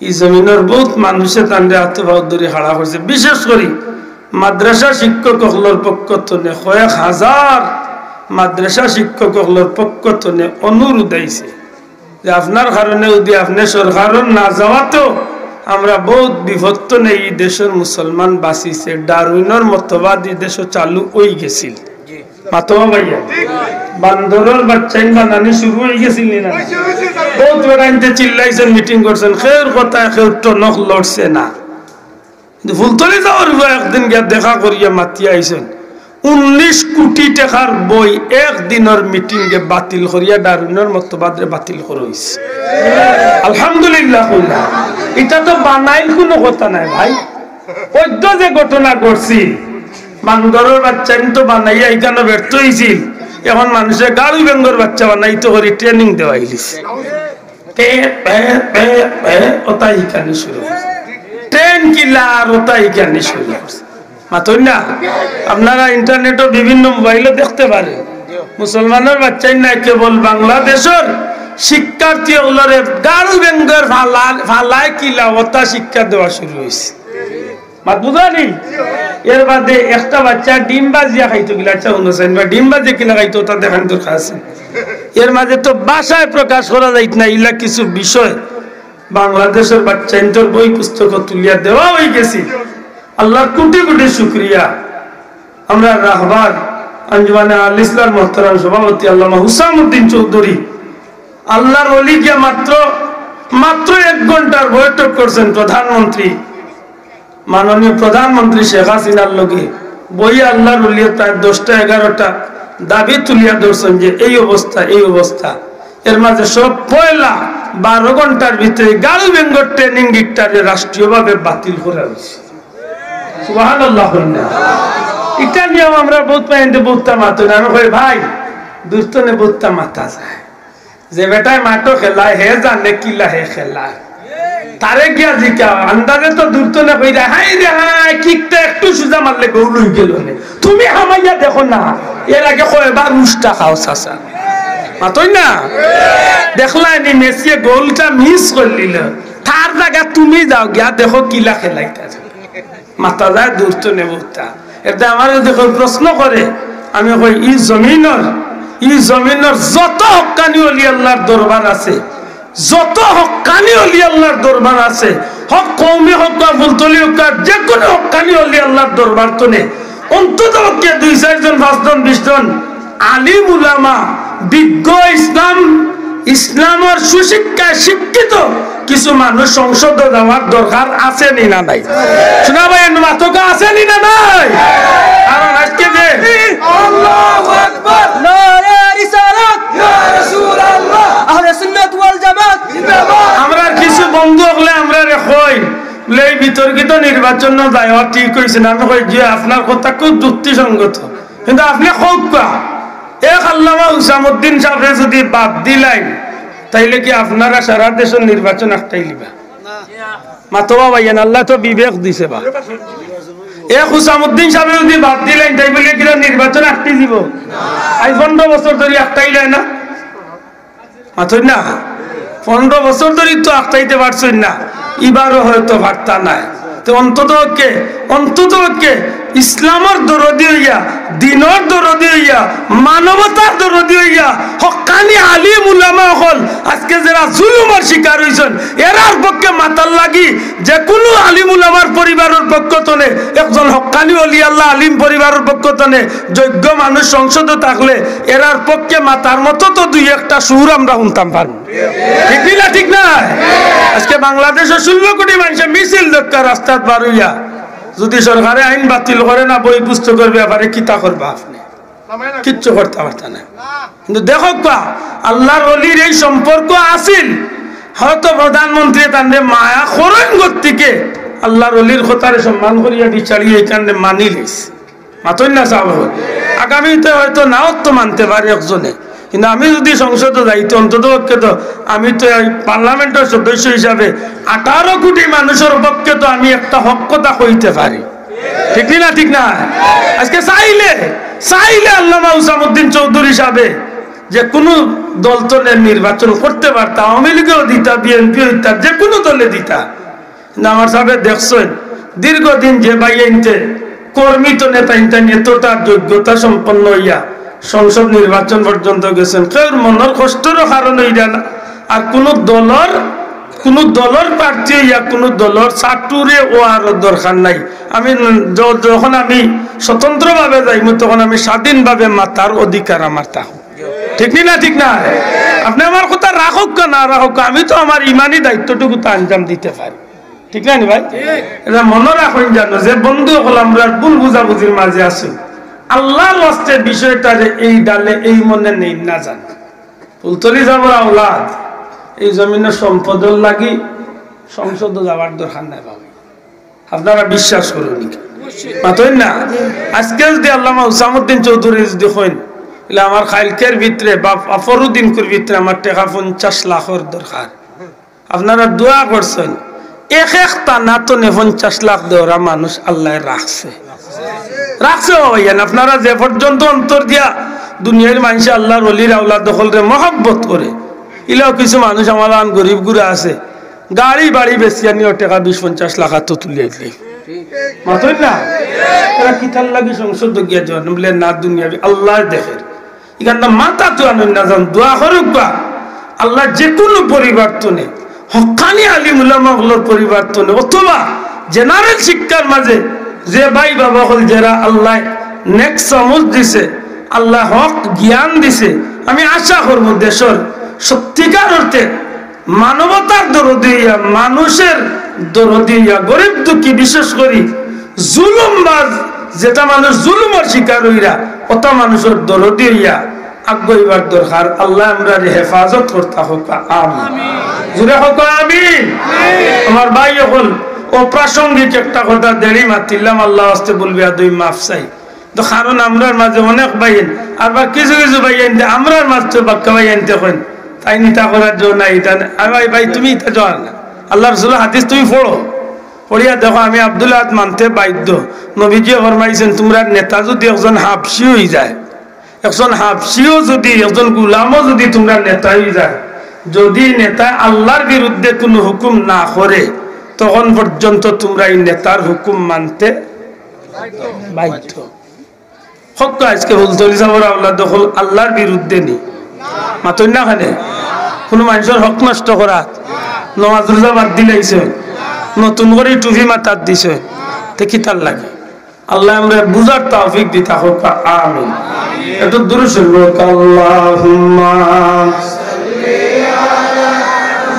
ই জমিনর বউত মানুষে তানরে আতো পাও ধরি খাড়া করছে। বিশেষ করি মাদ্রাসা শিক্ষক অকলর পক্ষ তনে, কয়েক হাজার মাদ্রাসা শিক্ষক অকলর পক্ষ তনে অনুরোধ আইছে যে আপনার কারণে যদি আপনে সরকারর না যাওয়াত, আমরা বউত বিপদ তনে ই দেশর মুসলমান বাঁচিছে। ডারউইনর মতবাদ ই দেশো চালু অইগেছিল। মাতো ভাইয়া, বান্দরর বাচ্চাইন বানানি শুরু অইগেছিল নি না? বউত বেটাইন্তে চিল্লাইছইন, মিটিং করছইন, কেউর কথায় কেউ টনক লড়ছে না। কিন্তু ফুলতলি সাবর পুয়া একদিন গিয়া দেখা করিয়া মাতিয়া আইছইন, উনিশ কোটি টেকার বই এক দিনর মিটিংয়ে বাতিল করিয়া ডারউইনর মতবাদরে বাতিল করা অইছে। আলহামদুলিল্লাহ কইলা। ইটা তো বানাইল কুনু কথা নায় ভাই। অইদ্য যে ঘটনা ঘটছিল, বান্দরর বাচ্চাইন তো বানাইয়া ইখানো ব্যর্থ অইছিল, এখন মানুষে গাড়ু বেঙ্গর বাচ্চা বানাইতো করি ট্রেনিং দেওয়াইলিছে। পে, পে, পে, পে, ওটা ইখানি শুরু করছে। ট্রেন কিলা আর ওটা ইখানি শুরু করছে। মাতইন না? আপনারা ইন্টারনেটো বিভিন্ন মোবাইলো দেখতে পারেন। মুসলমানর বাচ্চাইন নায়, কেবল বাংলাদেশর শিক্ষার্থী অকলরে গাড়ু বেঙ্গর ফালা-, ফালায় কিলা ওটা শিক্ষা দেওয়া শুরু অইছে। মাত বুঝানি? এর বাদে একটা বাচ্চা ডিম বাজিয়া খাইতো কিলা, আচ্ছা, হুনো চাইন বা, ডিম বাজিয়া কিলা খাইতো, ওটা দেখান দরকার আছে। এর মাঝে তো ভাষায় প্রকাশ করা যাইত না, ইলা কিছু বিষয় বাংলাদেশর বাচ্চাইন্তর বই পুস্তক তুলিয়া দেওয়া অইগেছে। আল্লাহর কোটি কোটি শুকরিয়া। আমরার রাহবার আঞ্জুমানে আহলে ইসলাহর মোহতারাম সভাপতি আল্লামা হুসামউদ্দিন চৌধুরী, আল্লাহর অলি গিয়া মাত্র, মাত্র এক ঘন্টার বৈঠক করছইন প্রধানমন্ত্রী, মাননীয় প্রধানমন্ত্রী শেখ হাসিনার লগে। বইয়া আল্লাহর অলিয়ে প্রায় দশটা এগারোটা দাবি তুলিয়া ধরছইন যে এই অবস্থা, এই অবস্থা। এর মাঝে সব পয়লা বারো ঘন্টার ভিতরে গাড়ু বেঙ্গর ট্রেনিং ইকটারে রাষ্ট্রীয়ভাবে বাতিল করা অইছে। সুবহানাল্লাহ কইন না? ইটা নিয়াও আমরার বউত ভাইয়াইন্তে বউততা মাতইন। আমি কই, "ভাই, দূর তনে বউততা মাতা যায়। যে বেটায় মাঠো খেলায়, হে জানে কিলা হে খেলায়। তারে গিয়া জিকাও, আন্দাজে তো দূর তনে কইরা, 'হায় রে হায়, কিকটা একটু সুজা মারলে গোল অইগেলো নে। তুমি হামাইয়া দেখো না, এর আগে কয়বার উষ্টা খাও চাচা।' মাতইন না? দেখলায় নি মেসিয়ে গোলটা মিস করিলিলো, তার জাগাত তুমি যাও গিয়া দেখো কিলা খেলাইতার।" মাতা যায় দূর তনে বউততা। এরদায় আমারে যদি কেউ প্রশ্ন করে, আমি কই, ই জমিনর, ই জমিনর যত হক্কানি অলি আল্লাহর দরবার আছে, যত হক্কানি অলি আল্লাহর দরবার আছে, হক কওমি হউক্কা, ফুলতলি হউক্কা, যে কুনু হক্কানি অলি আল্লাহর দরবার তনে অন্তত পক্ষে দুই চাইরজন, পাঁচজন, বিশজন আলিম উলামা, বিজ্ঞ, ইসলাম, ইসলামর সুশিক্ষায় শিক্ষিত কিছু মানুষ সংসদো যাওয়ার দরকার আছে নি না নাই? হুনো ভাই, এন মাতকা আছে নি না নাই? কারণ আজকে যে আল্লাহু আকবার, নির্বাচন যায়, ও ঠিক অইছে না? আমি কই, "জি, আপনার কথা খুব যুক্তিসঙ্গত, কিন্তু আপনে কউক্কা, এক আল্লামা হুসামুদ্দিন সাবরে যুদি বাদ দিলাইন, তাইলে কি আপনারা সারা দেশর নির্বাচন আটকাইলিবা?" মাতো বা ভাইয়াইন, আল্লায় তো বিবেক দিছে বা। এক হুসামুদ্দিন সাবরে যুদি বাদ দিলাইন, তাইলে কিতা নির্বাচন আটকি যিবো? আইজ পনরো বছর ধরি আটকাইলায় না? মাতইন না? পনরো বছর ধরি তো আটকাইতে পারছইন না, ইবারও হয়তো পারতা নায়। তে অন্তত পক্ষে, অন্তত পক্ষে ইসলামর দরদি অইয়া, দ্বীনর দরদি অইয়া, মানবতার দরদি অইয়া, হক্কানি আলিম উলামা অকল আজকে যেরা জুলুমর শিকার অইছইন, এরার পক্ষে মাতার লাগি যেকুনু আলিম উলামার পরিবারর পক্ষ তনে, একজন হক্কানি অলি আল্লাহ আলিম পরিবারর পক্ষ তনে, যোগ্য মানুষ সংসদো থাকলে এরার পক্ষে মাতার মতো তো দুই একটা সুর আমরা হুনতাম পারমু। ঠিক নি না? ঠিক না? আজকে বাংলাদেশো ষোলো কোটি মানষে মিছিল দেউক্কা রাস্তাত বার অইয়া, যুদি সরকারে আইন বাতিল করে না, বই পুস্তকর ব্যাপারে কিতা করবা আপনে? কিচ্ছু করতা পারতা নায়। কিন্তু দেখউক্কা, আল্লার অলির এই সম্পর্ক আছিল, হয়তো প্রধানমন্ত্রীয়ে তানরে মায়া করইন গতিকে আল্লার অলির কথারে সম্মান করিয়া বিচারি এইখানে মানি লইছে। মাতইন না সাব অকল। আগামীতে হয়তো নাও তো মানতে পারে একজনে, কিন্তু আমি যুদি সংসদো যাইতে, অন্তত পক্ষে তো আমি তো এই পার্লামেন্টর সদস্য হিসাবে আঠারো কোটি মানুষর পক্ষে তো আমি একটা হক কথা কইতে পারি। ঠিক নি না? ঠিক না? আজকে চাইলে, চাইলে আল্লামা হুসামুদ্দিন চৌধুরী সাবে যেকুনু দল তনে নির্বাচন করতে পারতা, আওয়ামী লীগেও দিতা, বিএনপিও দিতা, যেকুনু দলে দিতা। কিন্তু আমার সাবে দেখছইন, দীর্ঘদিন যে ভাইয়াইন্তে কর্মী তনে তাইন তাইন এতটা যোগ্যতা সম্পন্ন অইয়া সংসদ নির্বাচন পর্যন্ত গেছইন, কেউর মনর কষ্টরও কারণ অইরা না। আর কুনু দলর, কুনু দলর প্রার্থী অইয়া কুনু দলর চাটুরে অওয়ারও দরকার নাই। আমি য-, যখন আমি স্বতন্ত্রভাবে যাইমু, তখন আমি স্বাধীনভাবে মাতার অধিকার আমার থাকবো। ঠিক নি না? ঠিক না? আপনে আমার কথা রাখউক্কা না রাখউক্কা, আমি তো আমার ইমানি দায়িত্বটুকু তো আঞ্জাম দিতে পারি। ঠিক না নি ভাই? ইটা মনো রাখইন জানো, যে বন্ধু অকল আমরার ভুল বুঝাবুঝির মাঝে আছইন, আল্লার ওয়াস্তে বিষয়টারে এই ডালে এই মনে নেইন না জানো। ফুলতলি সাবর আওলাদ, এই জমিনর সম্পদর লাগি সংসদো যাওয়ার দরকার নাই বাবা। আপনারা বিশ্বাস করইন নি? মাতইন না? আজকে যুদি আল্লামা হুসামুদ্দিন চৌধুরী যুদি কইন, "ইলা আমার কাইলকের ভিতরে বা পরদিনকুর ভিতরে আমার টেকা পঞ্চাশ লাখর দরকার।" আপনারা দোয়া করছইন, এক এক টানা তনে পঞ্চাশ লাখ দেওরা মানুষ আল্লায় রাখছে। রাখছে বাবা, ইয়ান আপনারা যে পর্যন্ত অন্তর দিয়া দুনিয়ার মানষে আল্লার অলির আওলাদ অকলরে মহব্বত করে, ইলাও কিছু মানুষ আমার আন গরিব গুড়া আছে, গাড়ি বাড়ি বেচিয়া নিয়া টেকা বিশ পঞ্চাশ লাখ আতো তুলিয়া দিলে। মাতইন না? এরা কিতার লাগি সংসদো গিয়া জন্ম বুলে না দুনিয়াবি আল্লায় দেখের। ইখানটা মাথা তুয়ানো না যান, দোয়া করউক্কা। আল্লায় যেকুনু পরিবার তনে, হক্কানি আলিম উলামা অকলর পরিবার তনে, অথবা general শিক্ষার মাঝে যে ভাই বাবা অকল যেরা আল্লায় নেক সমঝ দিছে, আল্লায় হক জ্ঞান দিছে, আমি আশা করমু দেশর সত্যিকার অর্থে মানবতার দরদি অইয়া, মানুষর দরদি অইয়া, গরিব দুঃখী, বিশেষ করি জুলুমবাজ, যেটা মানুষ জুলুমর শিকার অইরা, অটা মানুষর দরদি অইয়া আগুয়াইবার দরকার। আল্লায় আমরারে হেফাজত করতা হউক্কা, আমিন। জোরে হউক্কা, আমিন। আমার ভাই অকল, অপ্রাসঙ্গিক একটা কথা দেরি মাতিলাম, আল্লার ওয়াস্তে ভুল বেয়াদবি মাফ চাই। তো কারণ আমরার মাঝে অনেক ভাইয়াইন, আর বা কিছু কিছু ভাইয়াইন, আমরার মাঝে বাক্কা ভাইয়াইন্তে কইন, "তাইন ইতা করার জো না, ইতা না।" আর ভাই, ভাই, তুমি ইতা জো না। আল্লার রসুলর হাদিস তুমি পড়ো, পড়িয়া দেখো, আমি আব্দুল আহাদ মানতে বাধ্য। নবীজিয়ে ফরমাইছইন, "তুমরার নেতা যুদি একজন হাবশি অইযায়, একজন হাবশিও যুদি, একজন গুলামও যুদি তুমরার নেতা অইযায়, যুদি নেতায় আল্লার বিরুদ্ধে কুনু হুকুম না করে, তখন পর্যন্ত তুমরা ই নেতার হুকুম মানতে বাধ্য।" হক্কা আজকে ফুলতলি সাবর আওলাদ অকল আল্লার বিরুদ্ধে নি। মাতইন না কেনে? কুনু মানষর হক নষ্ট করাত, নমাজ রোজা বাদ দিলাইছইন, নতুন করি টুপি মাথাত দিছইন, তে কিতার লাগি? আল্লায় আমরারে বুঝার তৌফিক দিতা হউক্কা, আমিন। একটু দুরূদ শরিফ পড়উক্কা, আল্লাহুম্মা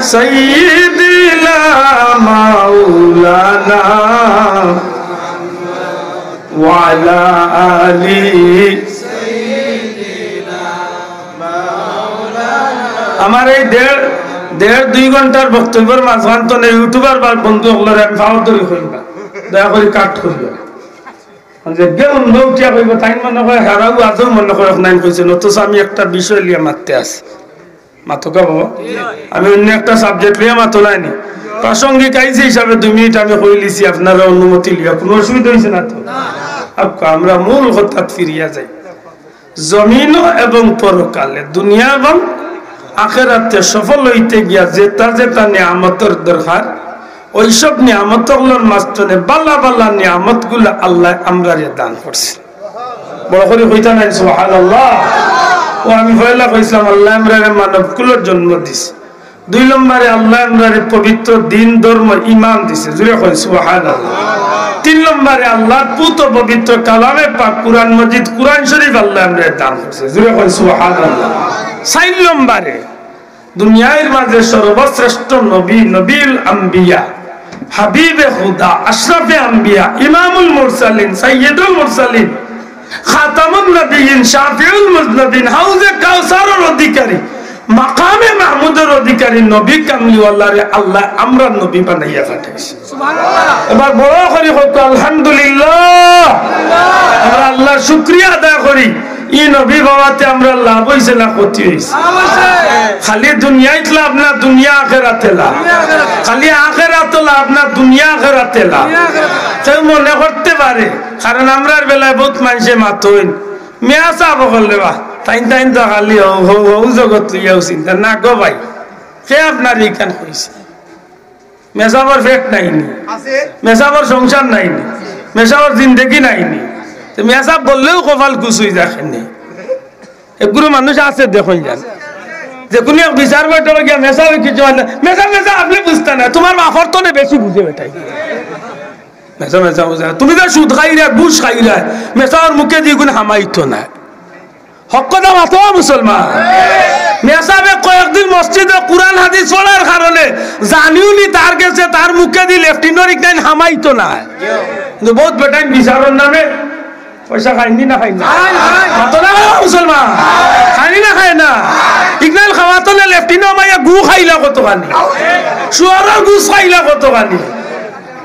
সাইয়্যিদিনা মাওলানা ওয়া আলা আলি। আমার এই দেড়, দেড় দুই ঘন্টার বক্তব্যর মাঝখান তনে YouTuber বা বন্ধু অকলরে আমি পাওর ধরি কইমু না। দয়া করি কাট করিও। যে গে অন্য উঠিয়া কইব, তাই মনে কয় হারাও আজও মনে কয় নাইন কইছেন, অথচ আমি একটা বিষয় লিয়া মাততে আছি। মাতকা বাবা, আমি অন্য একটা সাবজেক্ট লিয়া মাতো নাইনি, প্রাসঙ্গিক আইছে হিসাবে দুই মিনিট আমি কইলিছি আপনারা অনুমতি লিয়া, কোনো অসুবিধা হইছে না তো? আচ্ছা, আমরা মূল কথাত ফিরিয়া যাই। জমিন এবং পরকালে, দুনিয়া এবং আখেরাতে সফল হইতে গিয়া যেটা যেটা নিয়ামতর দরকার, ওইসব নিয়ামত অকলর মাঝখানে বালা বালা নিয়ামতগুলা আল্লাহ আমরারে দান করছে। বড় করি কইতা নাই সুবহানাল্লাহ। ও আমি পয়লা কইছিলাম আল্লাহ আমরারে মানব কুলর জন্ম দিছে। দুই নম্বরে আল্লাহ আমরারে পবিত্র দিন, ধর্ম, ইমান দিছে। জুরে কই সুবহানাল্লাহ। তিন নম্বরে আল্লাহর পুত পবিত্র কালামে পাক কুরআন মজিদ, কুরআন শরীফ আল্লাহ আমরারে দান করছে। জুরে কই সুবহানাল্লাহ। চাইর নম্বরে দুনিয়ার মাঝে সর্বশ্রেষ্ঠ নবী, নবীউল আম্বিয়া, হাবিবে খুদা, আশরাফে আম্বিয়া, ইমামুল মুরসালিন, সাইয়্যিদুল মুরসালিন, খাতামুন নবীন, শাফিউল মুজনবিন, হাউজে কাউসারর অধিকারী, মাকামে মাহমুদর অধিকারী নবী কামলিওয়ালারে আল্লাহ আমরার নবী বানাইয়া পাঠাইছে। এবার বড় করি কউক্কা আলহামদুলিল্লাহ। আমরা আল্লাহর শুকরিয়া আদায় করি। ই নবী বাবাতে আমরার লাভ হইছে না ক্ষতি হইছে? খালি দুনিয়াত লাভ না, দুনিয়া আখেরাতে লাভ। খালি আখেরাত লাভ না, দুনিয়া আখেরাতে লাভ। কেউ মনে করতে পারে, কারণ আমরার বেলায় বহুত মানষে মাতইন, মেয়া সাব অকল রে বা, তাইন তাইন তো খালি হউ, হউ, হউ জগত লইয়াউ চিন্তা না গো ভাই। কে আপনার ইখান কইছে? মেসাবর পেট নাইনি, মেসাবর সংসার নাইনি, মেসাবর জিন্দেগি নাইনি। তো মেসাব বললেও কপাল কুচুই দেখেনি। এগুলো মানুষ আছে দেখইন যান, যে কোনো এক বিচার বৈঠকে গিয়া মেসাবে কিছু হয় না, মেসাব, মেসাব, আপনি বুঝতা না, তোমার বাপর তো নে বেশি বুঝে বেটাই। মেসাব, মেসাব বুঝে না। তুমি তো সুদ খাইরা, ঘুষ খাইরা, মেসাবর মুখে দি গুণ হামাইতো না। হক কথা মাতো মুসলমান। মেসাবে কয়েকদিন মসজিদে কুরআন হাদিস পড়ার কারণে জানিও নি তার গেছে তার মুখে দি লেফটিনর ইকনাইন হামাইতো না। কিন্তু বহুত বেটাইন বিচারর নামে পয়সা খাইনি না খাইনি? মাতো না মুসলমান। খাইনি না খায় না? ইকনাইন খাওয়াতো না লেফটিনো মাইয়া গু খাইলা কতখানি। শুয়ারর ঘুষ খাইলা কতখানি।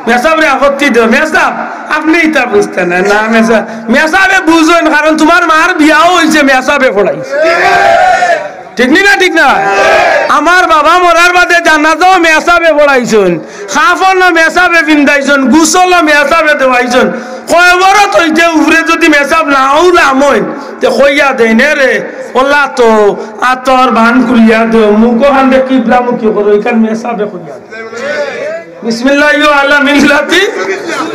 মেসাবরে আপত্তি দেও, মেসাব, আপনি ইতা বুঝতা না, না মেসাব, মেসাবে বুঝইন, কারণ তোমার মার বিয়াও হইছে, মেসাবে পড়াইছে। ঠিক নি না? ঠিক না? আমার বাবা মরার বাদে জানাজাও মেসাবে পড়াইছইন, কাফনও মেসাবে পিন্দাইছইন, গোসলও মেসাবে দেওয়াইছইন। কবরত হইতে উপরে যদি মেসাব না উলাম হইন, তে কইয়া দেইন, "এ রে, ওলা তো আতর বান খুলিয়া দেও, মুখ হান্দে কিবলামুখী করো", ইখান মেসাবে কইয়া দেইন। বিসমিল্লাহি ওয়া আলা মিল্লাতি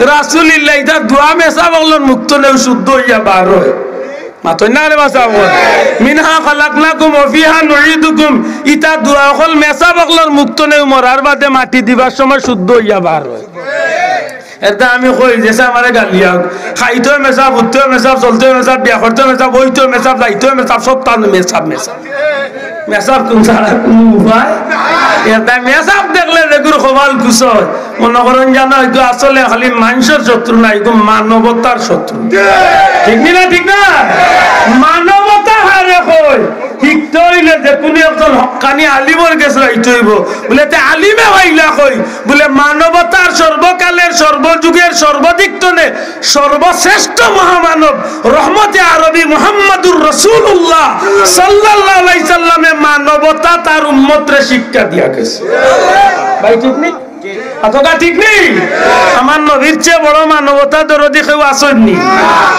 রাসূলিল্লাহ। ইতা দোয়া মেসাব অকলর মুখ তনেউ শুদ্ধ অইয়া বার অয়। মাতইন না রে বাসা অকল। মিনহা খালাকনাকুম ওয়া ফিহা নুঈদুকুম। ইতা দোয়া অকল মেসাব অকলর মুখ তনেউ মরার বাদে মাটি দিবার সময় শুদ্ধ অইয়া বার অয়। এটা আমি কই, যেসা আমারে গালিয়া, খাইতেও মেসাব, উঠতেও মেসাব, চলতেও মেসাব, বিয়া করতেও মেসাব, বইতেও মেসাব, যাইতেও মেসাব, সব তান মেসাব, মেসাব। মেসাব কুন ছাড়া কুনু উপায়? এটা মেসাব দেখলে যেগুর কপাল কুচয়। মনে করইন জানো, এগু আসলে খালি মানষর শত্রু না, এগু মানবতার শত্রু। ঠিক নি না? ঠিক না? মানবতা হারে কই? শিখতে অইলে যে কুনু একজন হক্কানি আলিমর গেছে যাইতে অইবো। বুলে, "তে আলিমে পাইলা কই?" বুলে, "মানবতার সর্বকালের, সর্বযুগের, সর্বদিক তনে সর্বশ্রেষ্ঠ মহামানব রহমতে আরবি মুহাম্মাদুর রাসূলুল্লাহ সাল্লাল্লাহু আলাইহি সাল্লামে মানবতা তার উম্মতরে শিক্ষা দিয়া গেছে।" ভাই, ঠিক নি? কথা ঠিক নি? আমার নবীর চেয়ে বড় মানবতা দরদি কেউ আছইন নি?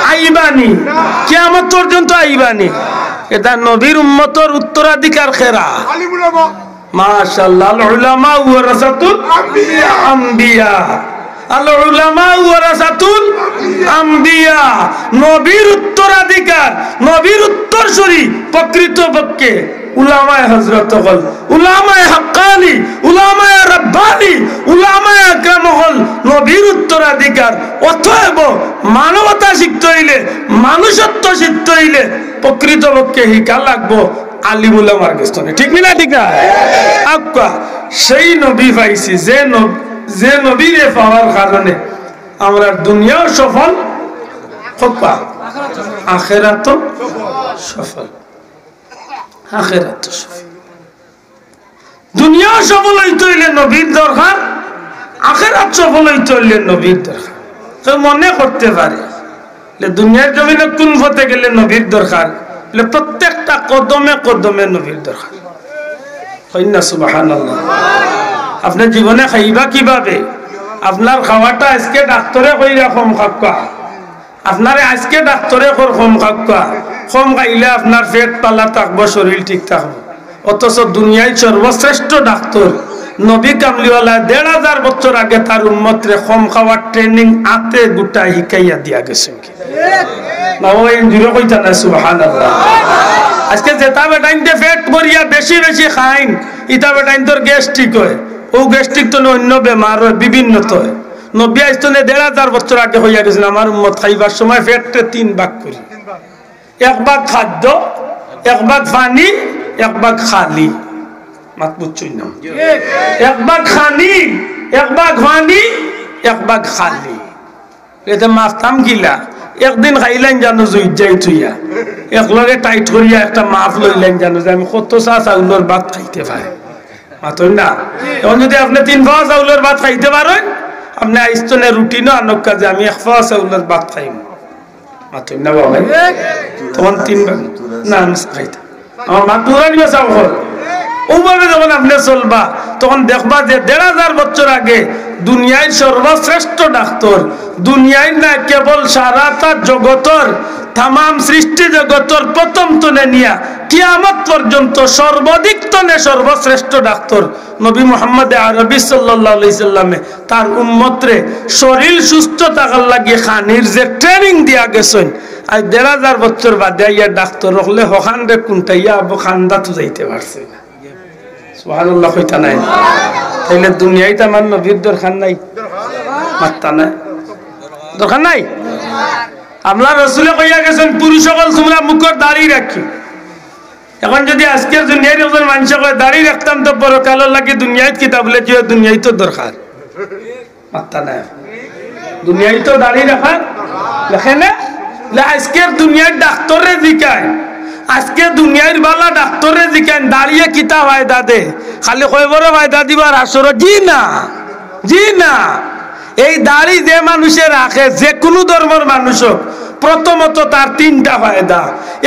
আইবা নি? কিয়ামত পর্যন্ত আইবা নি? এটা নবীর উম্মতর উত্তরাধিকার কেরা। মাশাআল্লাহ, আল উলামা ওয়ারাসাতুল আম্বিয়া। আল উলামা ওয়ারাসাতুল আম্বিয়া। নবীর উত্তরাধিকার, নবীর উত্তরসূরি প্রকৃতপক্ষে উলামায়ে হযরত অকল, উলামায়ে হাক্কানি, উলামায়ে রাব্বানি, উলামায়ে আকরাম অকল নবীর উত্তরাধিকার। অতএব মানবতা শিখতে অইলে, মানুষত্ব শিখতে অইলে প্রকৃতপক্ষে শিখা লাগবো আলিম উলামার গেছ তনে। ঠিক নি না? ঠিক না? আক্কা, সেই নবী পাইছি, যে নব-, যে নবীরে পাওয়ার কারণে আমরার দুনিয়াও সফল, হক্কা, আখেরাতও সফল। আখেরাতও সফল। দুনিয়াও সফল অইতে অইলে নবীর দরকার, আখেরাত সফল অইতে অইলে নবীর দরকার। কেউ মনে করতে পারে যে দুনিয়ার জমিনে কোন পথে গেলে নবীর দরকার, বলে প্রত্যেকটা কদমে কদমে নবীর দরকার। কইন না সুবহানাল্লাহ। আপনে জীবনে খাইবা কিভাবে? আপনার খাওয়াটা আইজকে ডাক্তরে কইরা কম খাউক্কা, আপনারে আইজকে ডাক্তরে কর কম খাউক্কা, কম খাইলে আপনার পেট ভালা থাকবো, শরীর ঠিক থাকবো। অথচ দুনিয়ার সর্বশ্রেষ্ঠ ডাক্তর নবী কামলিওয়ালা দেড় হাজার বছর আগে তার উম্মতরে কম খাওয়ার ট্রেনিং আতে গুটা হিকাইয়া দিয়া গেছে। না, ও ইঞ্জুরি কইতা না, সুবহানাল্লাহ। আইজকে যেতা বেটাইন্তে পেট ভরিয়া বেশি বেশি খাইন, ইতা বেটাইন্তর গ্যাস্ট্রিক অয়, অউ গ্যাস্ট্রিক তো অইন্য বেমার অয়, বিভিন্ন তো অয়। নবী আইজতনে দেড় হাজার বছর আগে কইয়া গেছইন, আমার উম্মত খাইবার সময় পেটরে তিন ভাগ করি, এক ভাগ খাদ্য, এক ভাগ পানি, এক ভাগ খালি। মাত বুঝছইন না? এক ভাগ খানি, এক ভাগ পানি, এক ভাগ খালি। এতে মাততাম কিলা? একদিন খাইলাইন জানো জুইত যাই থুইয়া, একলগে টাইট করিয়া একটা মাফ লইলাইন জানো যে আমি কত চা চাউলর ভাত খাইতে পারি। মাতইন না? এখন যদি আপনে তিন পোয়া চাউলর ভাত খাইতে পারইন, আপনে আইজতনে রুটি না আনউক্কা যে আমি এক পোয়া চাউলর ভাত খাইমু। মাতইন না বাবা? তখন তিন ভাগ না, আমি খাইতাম। আমার মাত পুরা নিবা চাও কর। অউভাবে যখন আপনে চলবা, তখন দেখবা যে দেড় হাজার বছর আগে দুনিয়ার সর্বশ্রেষ্ঠ ডাক্তর, দুনিয়ার না, কেবল সারাটা জগতর, তামাম সৃষ্টি জগতর প্রথম তনে নিয়া কিয়ামত পর্যন্ত সর্বাধিক তনে সর্বশ্রেষ্ঠ ডাক্তর নবী মুহাম্মদে আরবি সাল্লাল্লাহু আলাইহি সাল্লামে তার উম্মতরে শরীর সুস্থ থাকার লাগি খানির যে ট্রেনিং দিয়া গেছইন, আইজ দেড় হাজার বছর বাদে আইয়া ডাক্তর অকলে হখানরে কুন্টাইয়া আবো খান্দাত যাইতে পারছে না। সুবহানাল্লাহ কইতা নায়? তাইলে দুনিয়াইত আমার নবীর দরকার নাই? মাততা নায়? দরকার নাই? আমরার রসুলে কইয়া গেছইন, পুরুষ অকল তুমরা মুখর দাড়ি রাখি। এখন যদি আইজকে দুনিয়ার একজন মানষে কয়, দাড়ি রাখতাম তো পরকালর লাগি, দুনিয়াইত কিতা? বলে যে দুনিয়াইত তো দরকার। মাততা নায়। দুনিয়াইত তো দাড়ি রাখা লাগে না? লে আইজকে দুনিয়ার ডাক্তররে জিকাইন, আইজকে দুনিয়ার ভালা ডাক্তররে জিকাইন, দাড়িয়ে কিতা ফায়দা দে? খালি কয়বরো ফায়দা দিবার আসর? জি না, জি না। এই দাড়ি যে মানষে রাখে, যে কুনু ধর্মর মানুষ অউক, প্রথমত তার তিনটা ফায়দা।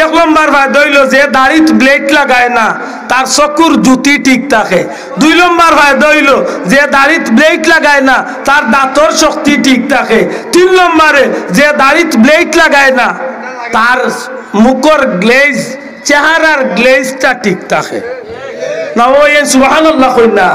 এক নম্বর ফায়দা অইলো, যে দাড়িত ব্লেড লাগায় না, তার চকুর জ্যোতি ঠিক থাকে। দুই নম্বর ফায়দা অইলো, যে দাড়িত ব্লেড লাগায় না, তার দাঁতর শক্তি ঠিক থাকে। তিন নম্বরে, যে দাড়িত ব্লেড লাগায় না, তার মুখর গ্লেজ, চেহারার গ্লেজটা ঠিক থাকে। না, ওই সুবহানাল্লাহ কইন না।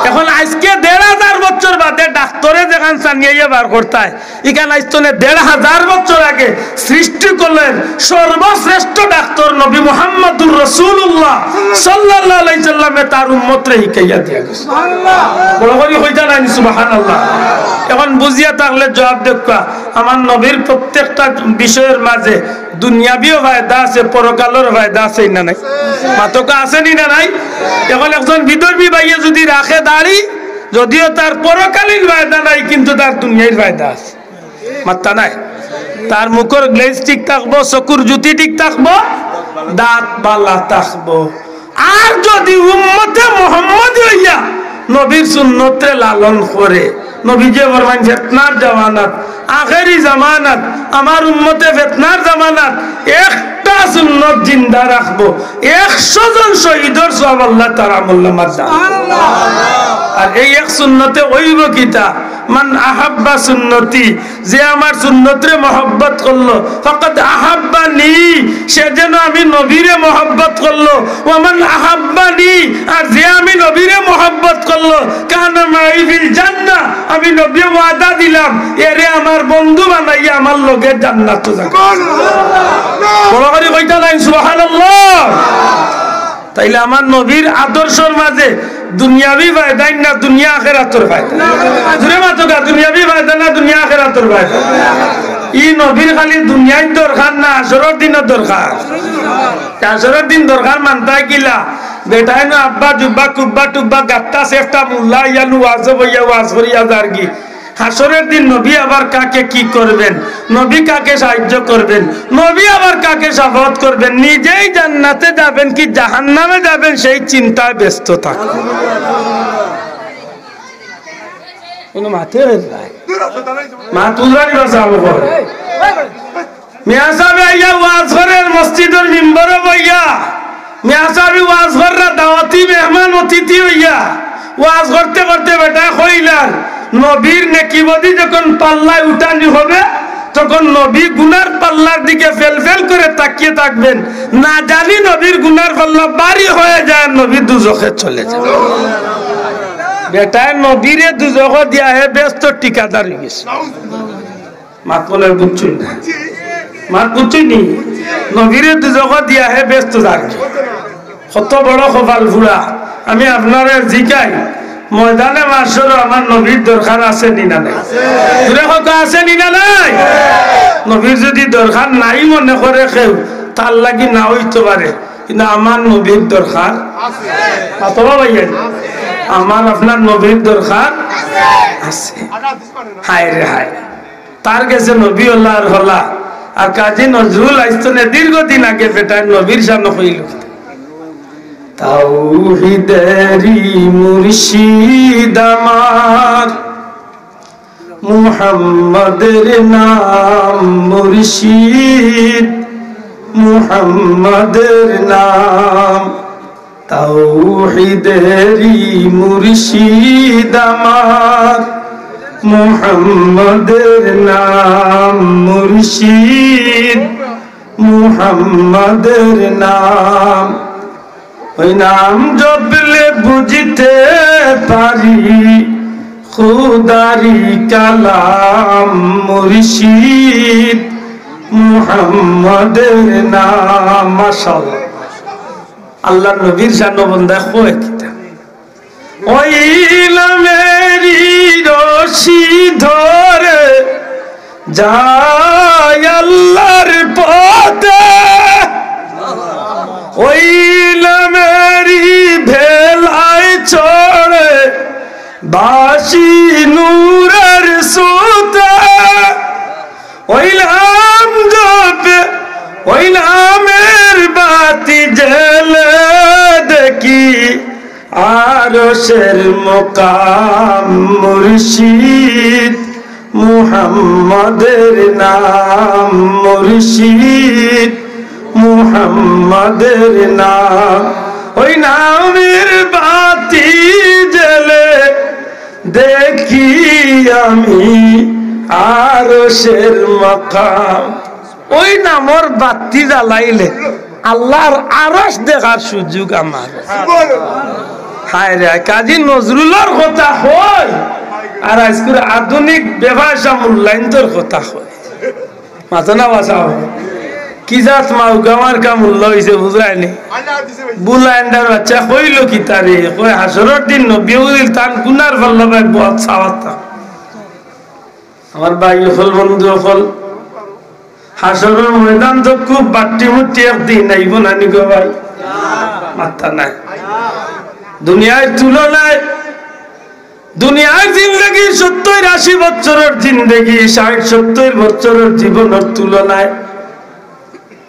এখন আইজকে দেড় হাজার বছর বাদে ডাক্তরে যেখান ছানিয়াইয়া বার করতায়, ইখান আইজতনে দেড় হাজার বছর আগে সৃষ্টি করলেন সর্বশ্রেষ্ঠ ডাক্তর নবী মুহাম্মাদুর রাসূলুল্লাহ সাল্লাল্লাহু আলাইহি সাল্লামে তার উম্মতরে হিকাইয়া দিয়া গেছে। বড় করি কইতা নায় নি সুবহানাল্লাহ? এখন বুঝিয়া থাকলে জবাব দেউক্কা। আমার নবীর প্রত্যেকটা বিষয়র মাঝে দুনিয়াবিও ফায়দা আছে, পরকালর ফায়দা আছে না নাই? মাতউক্কা আছে নি না নাই? এখন একজন বিধর্মী ভাইয়ে যদি রাখে দাড়ি, যদিও তার পরকালীন ফায়দা নাই, কিন্তু তার দুনিয়ার ফায়দা আছে। মাততা নায়? তার মুখর গ্লেজ ঠিক থাকবো, চকুর জ্যোতি ঠিক থাকবো, দাঁত ভালা থাকবো। আর যদি উম্মতে মুহাম্মদী অইয়া নবীর সুন্নতরে লালন করে, নবীজিয়ে ফরমাইন, ফিতনার জামানাত, আখেরি জামানাত, আমার উম্মতে ফিতনার জামানাত একটা সুন্নত জিন্দা রাখবো, একশো জন শহীদর সওয়াব আল্লায় তার আমলনামাত দান। আর এই এক সুন্নতে অইবো কিতা? মান আহাব্বা সুন্নতি, যে আমার সুন্নতরে মহব্বত করলো, ফাকাদ আহাব্বানি, সে যেন আমি নবীরে মহব্বত করলো। ওয়া মান আহাব্বানি, আর যে আমি নবীরে মহব্বত করলো, কানা মাই ফিল জান্নাহ, আমি নবীয়ে ওয়াদা দিলাম, এরে আমার বন্ধু বানাইয়া আমার লগে জান্নাতো যাইবো। বড় করি কইতা নায় নি সুবহানাল্লাহ? তাইলে আমার নবীর আদর্শর মাঝে দুনিয়াবি ফায়দা না দুনিয়া আখেরাতর ফায়দা? জুরে মাতউক্কা, দুনিয়াবি ফায়দা না দুনিয়া আখেরাতর ফায়দা? ই নবীর খালি দুনিয়ার দরকার না হাশরর দিনও দরকার? হাশরর দিন দরকার মানতায় কিলা? বেটাইন আব্বা জুব্বা কুব্বা টুব্বা গাত্তা সেফটা মুল্লা ইয়ানু ওয়াজো বইয়া ওয়াজ করিয়া যারগি। হাশরর দিন নবী আবার কাকে কি করবেন, নবী কাকে সাহায্য করবেন, নবী আবার কাকে শাফাআত করবেন, নিজেই জান্নাতে যাবেন কি জাহান্নামে যাবেন, সেই চিন্তায় ব্যস্ত থাকবেন। কোনো মাতে নাই। মাত বুঝরানি বা সাব অকল। মিয়া সাবে আইয়া ওয়াজ করের মসজিদর মিম্বরো বইয়া। মিয়া সাবে ওয়াজ কররা, দাওয়াতি মেহমান অতিথি অইয়া। ওয়াজ করতে করতে বেটায় কইলার, নবীর নেকিবদি যখন পাল্লায় উঠানি হবে, তখন নবী গুনার পাল্লার দিকে ফেল ফেল করে তাকিয়ে থাকবেন। না জানি নবীর গুনার পাল্লা ভারী হয়ে যায়, নবী দুজখে চলে যায়। বেটায় নবীরে দুজখো দিয়া হে বেহেস্তর ঠিকাদার অইগেছে। মাত বুঝছইন না? মাত বুঝছইন নি? নবীরে দুজখো দিয়া হে বেহেস্তো যারগি। কত বড় কপাল ফুড়া। আমি আপনারে জিকাই, ময়দানে মাশরো আমার নবীর দরকার আছে নি না নাই? জুরে কউক্কা, আছে নি না নাই? নবীর যুদি দরকার নাই মনে করে কেউ, তার লাগি না অইতো পারে, কিন্তু আমার নবীর দরকার আছে। মাতো বা ভাইয়াইন, আমার আপনার নবীর দরকার আছে। হায় রে হায়। তার গেছে নবী অলার হলা। আর কাজী নজরুল আইস্তনে দীর্ঘদিন আগে বেটায় নবীর শানো কইল, তাওহীদেরি মুর্শিদ আমার, মুহাম্মদের নাম মুর্শিদ, মুহাম্মদের নাম। তাওহীদেরি মুর্শিদ আমার, মুহাম্মদের নাম মুর্শিদ, মুহাম্মদের নাম। ওই নাম জপলে বুঝতে পারি খুদারি কালাম মুর্শিদ, মুহাম্মদের নাম। মাশাআল্লাহ। আল্লাহর নবীর শানো বন্দায় কয় কিতা? ওই নামেরই রশি ধরে যাই আল্লাহর পথে, ওই নামেরই ভেলায় চড়ে ভাসি নূরের স্রোতে। ওই নাম জপে, ওই নামের বাতি জ্বেলে দেখি আরশের মকাম মুর্শিদ, মুহাম্মদের নাম মুর্শিদ, মুহাম্মদের নাম। ওই নামের বাতি জ্বেলে দেখি আমি আরশের মাকাম। ওই নামর বাতি জ্বালাইলে আল্লাহর আরশ দেখার সুযোগ আমার। হায় রে, কাজী নজরুলর কথা কয়, আর আইজকুর আধুনিক বেবাসা মূল্যায়ন্তর কথা কয়। মাতো না বাঁচাও। কি জাত মাউগা মার্কা মূল্য অইছে বুঝরায় নি? বুলাইন্ডার বাচ্চা কইল কিতা রে? কয় হাশরর দিন নবী অকল তান গুনার পাল্লা বায় বউত চাওয়াতা। আমার ভাই অকল, বন্ধু অকল, হাশরর ময়দান তো খুব বাট্টি মুট্টি একদিন আইবো না নি গো ভাই? মাত্তা নাই। দুনিয়ার তুলনায় দুনিয়ার জিন্দেগি সত্তইর আশি বছরর জিন্দেগি, ষাইট সত্তইর বছরর জীবনর তুলনায়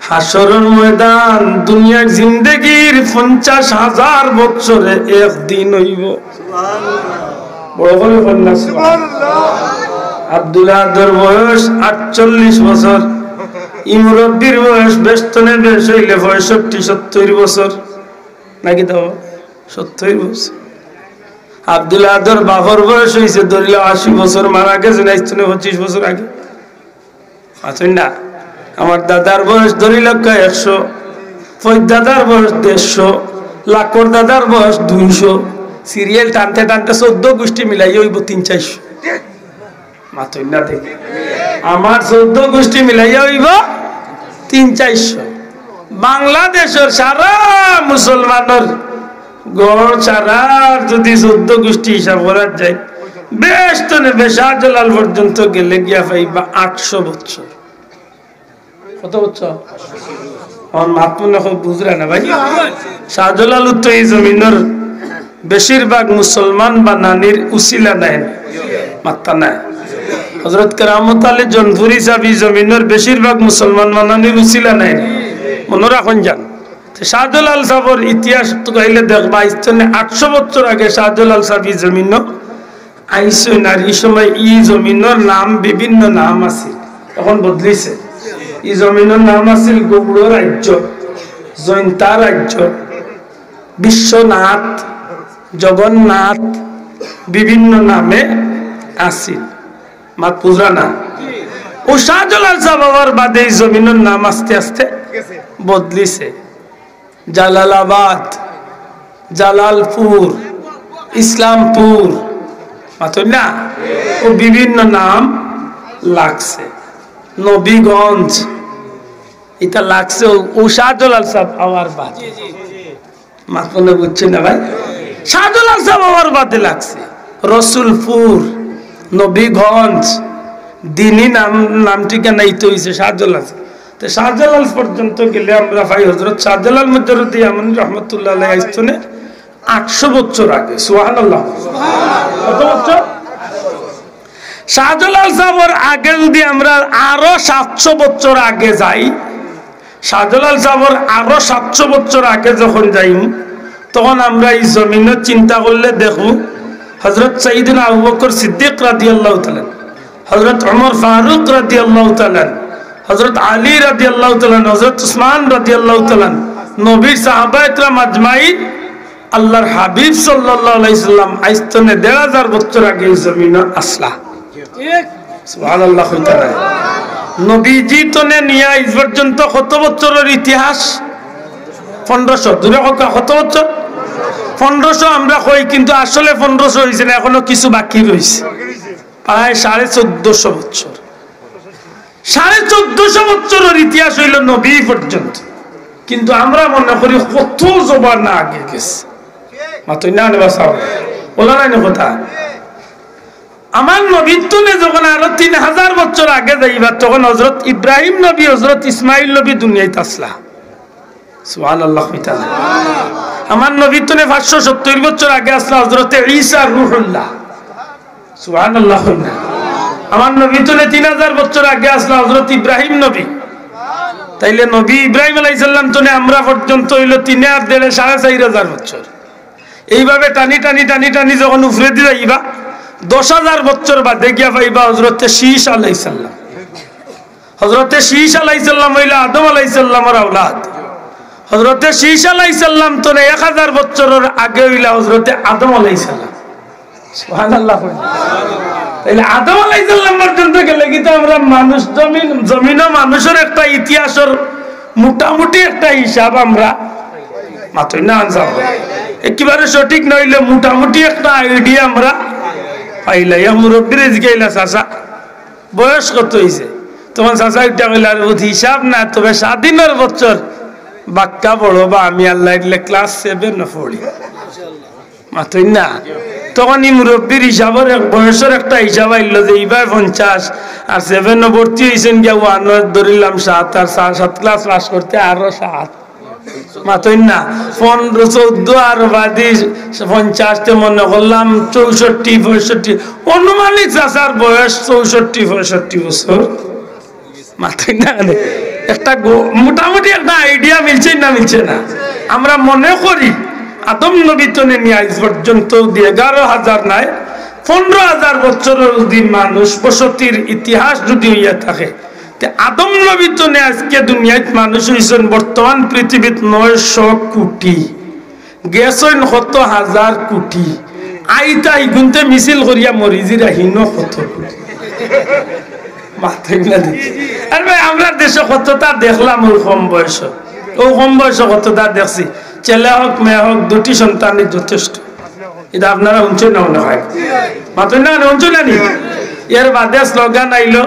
হাশরর ময়দান দুনিয়ার জিন্দেগির পঞ্চাশ হাজার বছরে একদিন অইবো। বড় করি কইন না, সুবহানাল্লাহ। আব্দুল আহাদর বয়স আটচল্লিশ বছর, ই মুরব্বির বয়স বেশ তনে বেশ অইলে পঁয়ষট্টি সত্তইর বছর। নাকি তো সত্তইর বছর। আব্দুল আহাদর বাফর বয়স অইছে ধরিলাও আশি বছর, মারা গেছে না ইস্তনে পঁচিশ বছর আগে। আছইন না? আমার দাদার বয়স ধরিলাও একশো, ফৈর দাদার বয়স দেড়শো, লাকর দাদার বয়স দুইশো। সিরিয়াল টানতে টানতে চৌদ্দ গুষ্টি মিলাইয়া অইবো তিন চাইরশো। মাতইন না দেখি। আমার চৌদ্দ গুষ্টি মিলাইয়া অইবো তিন চাইরশো। বাংলাদেশর সারা মুসলমানর গড় সারার যুদি চৌদ্দ গুষ্টি হিসাব করা যায়, বেশ তনে বেশ শাহজালাল পর্যন্ত গেলে গিয়া পাইবা আটশো বছর। কত বছর? আমার মাত মনে হয় বুঝরা না ভাই। শাহজালাল তো ই জমিনর বেশিরভাগ মুসলমান বানানির উসিলা নায় নি? মাত্তা নাই। হযরত কেরামত আলী জৌনপুরী সাব ই জমিনর বেশিরভাগ মুসলমান বানানির উসিলা নায় নি? মনো রাখইন যান। তে শাহজালাল সাবর ইতিহাস তো গাইলে দেখবা, ইস্তনে আটশো বছর আগে শাহজালাল সাব ই জমিনো আইছইন। আর ই সময় ই জমিনর নাম, বিভিন্ন নাম আছিল, এখন বদলিছে। ই জমিনর নাম আছিল গৌড় রাজ্য, জৈন্তা রাজ্য, বিশ্বনাথ, জগন্নাথ, বিভিন্ন নামে আছিল। মাত বুঝরা না? অউ শাহজালাল সাব আওয়ার বাদে ই জমিনর নাম আস্তে আস্তে বদলিছে। জালালাবাদ, জালালপুর, ইসলামপুর, মাতইন না? অউ বিভিন্ন নাম লাগছে। নবীগঞ্জ, ইতা লাগছে অউ, অউ শাহজালাল সাব আওয়ার বাদে। মাতইন না, বুঝছইন না ভাই? শাহজালাল সাব আওয়ার বাদে লাগছে। রসুলপুর, নবীগঞ্জ, দিনি নাম, নাম ঠিকানা ইতা অইছে শাহজালাল। তে শাহজালাল পর্যন্ত গেলে আমরা পাই হযরত শাহজালাল মুজাররদে ইয়ামানি রহমতুল্লাহ আলাইহি আইছইন আটশো বছর আগে। সুবহানাল্লাহ। কত বছর? শাহজালাল সাবর আগে যদি আমরা আরো সাতশো বছর আগে যাই, শাহজালাল সাবর আরো সাতশো বছর আগে যখন যাইমু, তখন আমরা ই জমিনো চিন্তা করলে দেখমু, হযরত সাইয়েদনা আবু বকর সিদ্দিক রাদিয়াল্লাহু তাআলা, হযরত ওমর ফারুক রাদিয়াল্লাহু তাআলা, হযরত আলী রাদিয়াল্লাহু তাআলা, হযরত উসমান রাদিয়াল্লাহু তাআলা, নবীর সাহাবায়ে কেরাম আজমাইন, আল্লাহর হাবিব সাল্লাল্লাহু আলাইহি সাল্লাম আইছইন দেড় হাজার বছর আগে ই জমিনো আছলা। সুবহানাল্লাহ কইতা নায়। নবীজি তনে নিয়া আইজ পর্যন্ত কত বছরর ইতিহাস? পনেরোশো। জুরে কউক্কা, কত বছর? পনেরোশো আমরা কই, কিন্তু আসলে পনেরোশো অইছে না, এখনো কিছু বাকি রইছে, প্রায় সাড়ে চৌদ্দশো বছর। সাড়ে চৌদ্দশো বছরর ইতিহাস অইলো নবী পর্যন্ত, কিন্তু আমরা মনে করি কত জমানা আগে গেছে। মাতইন না রে বা সাব, বলা নাই না কথা? আমার নবীর তনে যখন আরো তিন হাজার বছর আগে যাইবা, তখন হযরত ইব্রাহিম নবী, হযরত ইসমাইল নবী দুনিয়াত আছলা। সুবহানাল্লাহ কইতা নায়। আমার নবীর তনে পাঁচশো সত্তইর বছর আগে আছলা হযরতে ঈসা রুহুল্লাহ। সুবহানাল্লাহ কইতা নায়। আমার নবীর তনে তিন হাজার বছর আগে আছলা হযরত ইব্রাহিম নবী। তাইলে নবী ইব্রাহিম আলাইহিস সালাম তনে আমরা পর্যন্ত অইলো তিন আর দেড়ে সাড়ে চাইর হাজার বছর। এইভাবে টানি টানি টানি টানি যখন উপরেদি যাইবা, দশ হাজার বছর বাদে গিয়া পাইবা হযরতে শীশ আলাইহিস সালাম। হযরতে শীশ আলাইহিস সালাম অইলা আদম আলাইহিস সালামর আওলাদ। হযরতে শীশ আলাইহিস সালাম তনে এক হাজার বছরর আগে অইলা হযরতে আদম আলাইহিস সালাম। সুবহানাল্লাহ। তাইলে আদম আলাইহিস সালাম পর্যন্ত গেলে কিতা আমরা মানুষ, জমিন, জমিনো মানুষর একটা ইতিহাসর মোটামুটি একটা হিসাব আমরা, মাতইন না আনসার, একেবারে সঠিক না অইলে মোটামুটি একটা আইডিয়া আমরা পাইলাই। এক মুরব্বিরে জিগাইলা, "চাচা, বয়স কত অইছে?" তখন চাচা উঠিয়া কইলা, "আরে, অত হিসাব না, তবে স্বাধীনর বছর বাক্কা বড় বা আমি আল্লাহ দিলে ক্লাস সেভেন পড়ি।" মাতইন না? তখন ই মুরব্বির হিসাবর এক বয়সর একটা হিসাব আইলো যে ইবায় পঞ্চাশ, আর সেভেনো ভর্তি অইছইন গিয়া ওয়ানো ধরিলাম সাত, আর সা-, সাত ক্লাস পাস করতে আরো সাত। মাতইন না? পনেরো, চৌদ্দ আর বাদে পঞ্চাশ, তে মনে করলাম চৌষট্টি, পঁয়ষট্টি, আনুমানিক চাচার বয়স চৌষট্টি, পঁয়ষট্টি বছর। মাতইন না কেনে? একটা গো-, মোটামুটি একটা আইডিয়া মিলছে না, মিলছে না? আমরা মনে করি আদম নবী তনে নিয়া আইজ পর্যন্ত যদি এগারো হাজার নায়, পনেরো হাজার বছরর যদি মানুষ বসতির ইতিহাস যদি অইয়া থাকে, তে আদম নবী তনে আজকে দুনিয়াত মানুষ অইছইন বর্তমান পৃথিবীত নয়শো কোটি। গেছইন কত হাজার কোটি। আইতা ইগুনতে মিছিল করিয়া মরিজিরা হিনো কত কোটি। মাতইন না দেখি। আরে ভাই, আমরার দেশো কততা দেখলাম অউ কম বয়সো। অউ কম বয়সো কততা দেখছি। ছেলে হোক, মেয়ে হোক, দুটি সন্তানই যথেষ্ট। ইটা আপনারা হুনছইন না মনে হয়? মাতইন না, হুনছইন না নি? এর বাদে স্লোগান আইলো,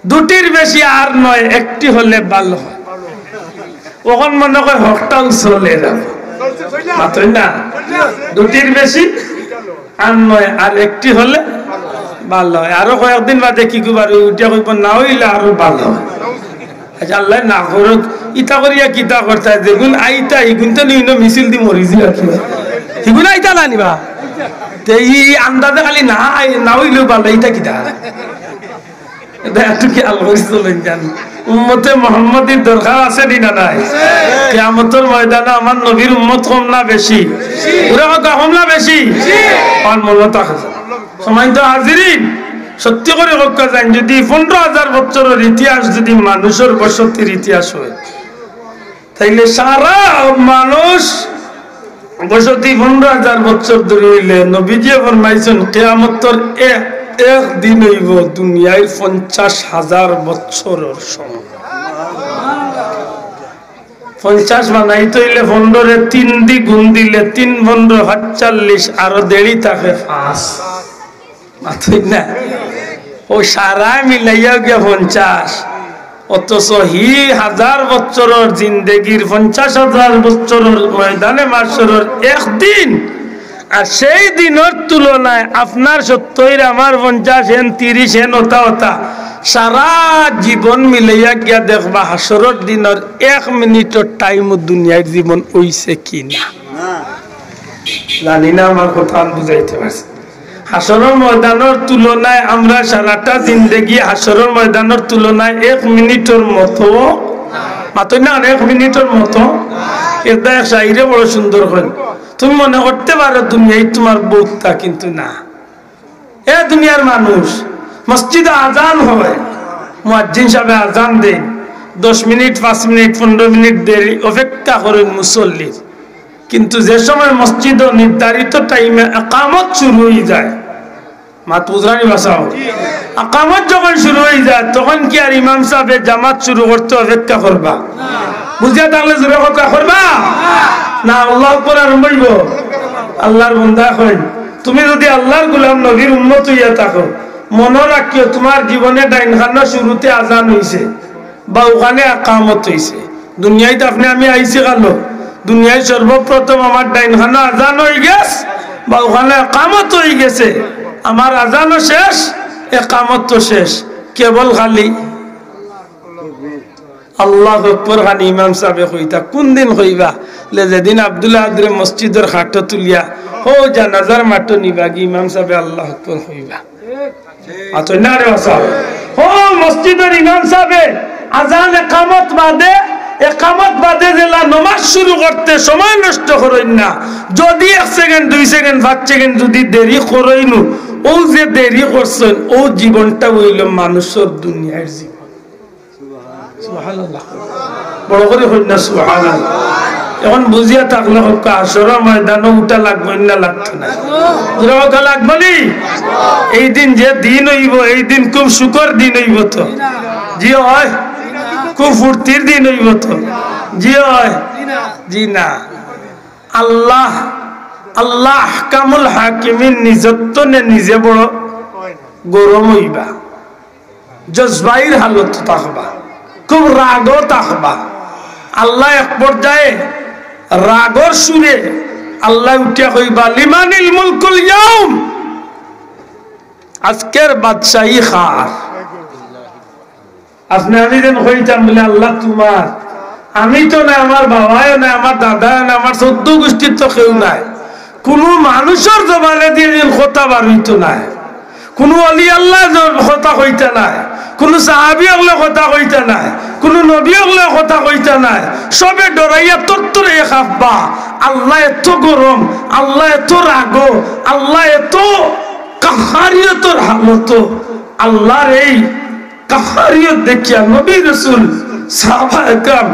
"দুটির বেশি আর নয়, একটি হলে ভালো হয়।" অখন মনে কয় হকটাও চলে যাবে। মাতইন না? দুটির বেশি আর নয়, আর একটি হলে ভালো হয়। আরো কয়েকদিন বাদে কি কইবা, উঠিয়া কইবা, "না অইলে আরো ভালো হয়।" আচ্ছা, আল্লায় না করউক, ইতা করিয়া কিতা করতা, যেগুন আইতা, ইগুনতে নিম্ন মিছিল দি মরিজিরা। ইগুন আইতা না নি বা? তে ই আন্দাজে খালি না আই-, না অইলেও ভালো, ইতা কিতা? এটা একটু খেয়াল করি চলেন যান। উম্মতে মোহাম্মদীর দরকার আছে নি না নাই? কিয়ামতর ময়দানে আমার নবীর উম্মত কম না বেশি? পুরা কথা কম না বেশি? আর মনে থাকে। সম্মানিত হাজিরিন, সত্যি করি কউক্কা যাইন, যদি পনেরো হাজার বছরের ইতিহাস যদি মানুষের বসতির ইতিহাস হয়, তাইলে সারা মানুষ বসতি পনেরো হাজার বছর ধরি অইলে নবীজিয়ে ফরমাইছইন, কিয়ামতর এক, এক দিন অইবো দুনিয়ার পঞ্চাশ হাজার বছরের সমান। পঞ্চাশ বানাইতে অইলে পনেরোরে তিন দি গুণ দিলে তিন পনেরো পাঁচচল্লিশ, আরো দেড়ি থাকে পাঁচ। মাতইন না? ও সারা মিলাইয়া গিয়া পঞ্চাশ। অথচ হি হাজার বছরের জিন্দেগির, পঞ্চাশ হাজার বছরের ময়দানে মাশরর একদিন, আর সেই দিনর তুলনায় আপনার সত্তইর, আমার পঞ্চাশ, এন তিরিশ, এন অতা অতা, সারা জীবন মিলাইয়া গিয়া দেখবা হাশরর দিনর এক মিনিটর টাইমও দুনিয়ার জীবন অইছে কি না। জানি না আমার কথা আমি বুঝাইতে পারছি। হাশরর ময়দানর তুলনায় আমরা সারাটা জিন্দেগি হাশরর ময়দানর তুলনায় এক মিনিটর মতো, মাতইন না, এক মিনিটর মতো। এটা এক শাইরে বড় সুন্দর কইল, তুমি মনে করতে পারো দুনিয়ায় তোমার বউততা, কিন্তু না। এ দুনিয়ার মানুষ, মসজিদে আজান হয়, মুয়াজ্জিন সাহেবে আজান দেইন, দশ মিনিট, পাঁচ মিনিট, পনেরো মিনিট দেরি অপেক্ষা করইন মুসল্লির, কিন্তু যে সময় মসজিদো নির্ধারিত টাইমে একামত শুরু অই যায়, মাত বুঝরানি বাসাও, একামত যখন শুরু অই যায়, তখন কি আর ইমাম সাহেবে জামাত শুরু করতে অপেক্ষা করবা? বুঝিয়া থাকলে জোরে কথা করবা না? আল্লাহু আকবার আরম্ভ অইবো। আল্লাহর বন্দা কইন, তুমি যদি আল্লাহর গোলাম নবীর উম্মত অইয়া থাকো, মনো রাখিও, তোমার জীবনে ডাইন কানো শুরুতে আজান অইছে, বাউ কানে একামত অইছে। দুনিয়াইত আপনে আমি আইছি কানো, দুনিয়াইত সর্বপ্রথম আমার ডাইন কানো আজান অই গেছে, বাউ কানো একামত অই গেছে। আমার আজানও শেষ, একামতও শেষ, কেবল খালি আল্লাহু আকবার খানি ইমাম সাহেবে কইতা। কুন দিন কইবা? লে যেদিন আব্দুল আহাদরে মসজিদর খাটো তুলিয়া হউ জানাজার মাঠো নিবাগি, ইমাম সাহেবে আল্লাহু আকবার কইবা। আচ্ছা, না রে বাসা। হউ মসজিদর ইমাম সাহেবে আজান একামত বাদে, একামত বাদে যেলা নমাজ শুরু করতে সময় নষ্ট করইন না। যদি এক সেকেন্ড, দুই সেকেন্ড, পাঁচ সেকেন্ড যদি দেরি করইনু, অউ যে দেরি করছইন, অউ জীবনটা অইলো মানুষর দুনিয়ার জীবন। সুবহানাল্লাহ। বড় করি কইন না সুবহানাল্লাহ। এখন বুঝিয়া থাকলে কউক্কা, হাশরর ময়দানো উঠা লাগবো না লাগতো না? জোরে কউক্কা লাগবো নি? এই দিন যে দিন অইবো, এই দিন খুব সুখর দিন অইবো তো? জি অয়। খুব ফুর্তির দিন অইবো তো? জি অয়। জি না। আল্লাহ, আল্লাহ আহকামুল হাকিমিন নিজত্ব নে নিজে বড় গরম অইবা। জজবাইর হালত থাকবা, খুব রাগও থাকবা। আল্লাহ এক পর্যায়ে রাগর সুরে আল্লাহ উঠিয়া কইবা, "লিমানিল মুলকুল ইয়াউম?" আজকের বাদশাহী কার? আপনে আমি যেন কইতাম বলে, "আল্লাহ তোমার, আমি তো না, আমার বাবাও না, আমার দাদাও না, আমার চৌদ্দ গোষ্ঠীর তো কেউ নাই।" কুনু মানুষর জবানেদি এদিন কথা বার অইতো নায়, কুনু অলি আল্লায় জ-, কথা কইতা নায়, কুনু সাহাবি অকলে কথা কইতা নায়, কুনু নবী অকলে কথা কইতা নায়। সবে ডরাইয়া তরতরাইয়া কাঁপবা। আল্লাহ এত গরম, আল্লাহ এত রাগো, আল্লাহ এত কাহারিয়তর হালতো। আল্লাহর এই কাহারিয়ত দেখিয়া নবী রাসূল, সাহাবা একরাম,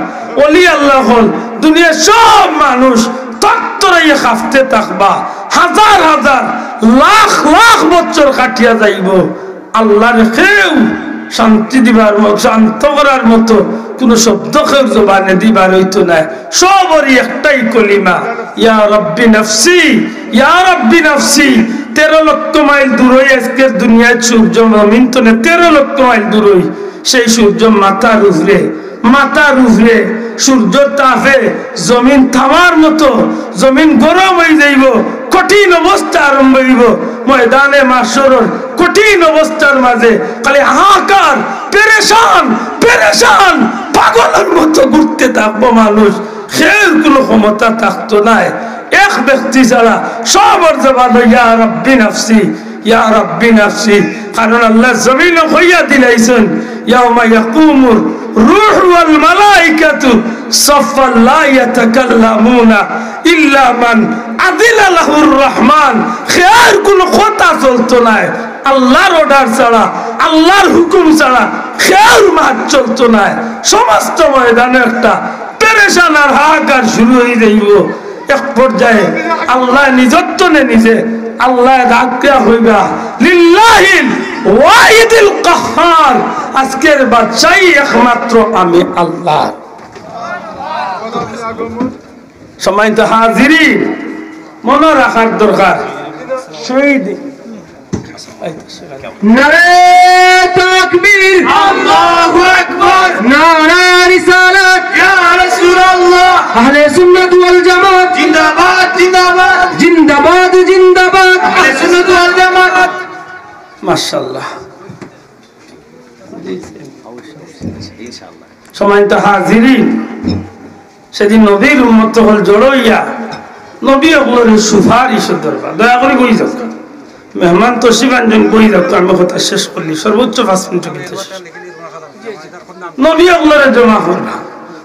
অলি আল্লাহ অকল, দুনিয়ার সব মানুষ তরতরাইয়া কাঁপতে থাকবা। হাজার হাজার, লাখ লাখ বছর কাটিয়া যাইবো, আল্লাহর কেউ শান্তি দিবার মতো, শান্ত করার মতো কুনু শব্দ কেউর জবানেদি বার অইতো নায়। সবরই একটাই কলিমা, ইয়া রব্বি নাফসি, ইয়া রব্বি নাফসি। তেরো লক্ষ মাইল দূরই আজকের দুনিয়ার সূর্য, জমিন তনে তেরো লক্ষ মাইল দূরই। সেই সূর্য মাথার উপরে, মাথার উপরে সূর্যর তাপে জমিন তামার মতো, জমিন গরম অই যাইবো, কঠিন অবস্থা আরম্ভ অইবো। ময়দানে মাশরর কঠিন অবস্থার মাঝে খালি হাহাকার, পেরেশান, পেরেশান, পাগলর মতো ঘুরতে থাকবো মানুষ। কেউর কুনু ক্ষমতা থাকতো নায়। এক ব্যক্তি ছাড়া সবর জবানো ইয়া রব্বি নাফসি, ইয়া রাব্বি নাফসি, কারণ আল্লায় জমিনো কইয়া দিলাইছইন, ইয়াউমা ইয়াকুমুর রূহু ওয়াল মালাইকাতু সাফফান লা ইয়াতাকাল্লামুনা ইল্লা মান আযিনা লাহুর রহমান। কেউর কুনু কথা চলতো নায় আল্লার order ছাড়া, আল্লার হুকুম ছাড়া কেউর মাত চলতো নায়। সমস্ত ময়দানো একটা পেরেশান আর হাহাকার শুরু অই যাইবো। এক পর্যায়ে আল্লায় নিজর তনে নিজে, আল্লায় ডাক দিয়া কইবা, "লিল্লাহিল ওয়াহিদিল কাহহার, আজকের বাদশাহী একমাত্র আমি আল্লার।" সম্মানিত হাজিরিন, মনো রাখার দরকার, শহীদ নারায়ে তাকবীর, আল্লাহু আকবার। নারায়ে রিসালাত, ইয়া রাসূলুল্লাহ। আহলে সুন্নাত ওয়াল জামাত জিন্দাবাদ, জিন্দাবাদ। জিন্দাবাদ, জিন্দাবাদ। আহলে সুন্নাত ওয়াল জামাত। মাশাআল্লাহ। সম্মানিত হাজিরিন, সেদিন নবীর উম্মত অকল জড়ো অইয়া নবী অকলরে সুপারিশর দরবার। দয়া করি বই যাউক্কা। মেহমান তশরিফ আনছইন, বই যাউক্কা। আমি কথা শেষ করলি, সর্বোচ্চ পাঁচ মিনিট কিন্তু শেষ। নবী অকলরে জমা করবা,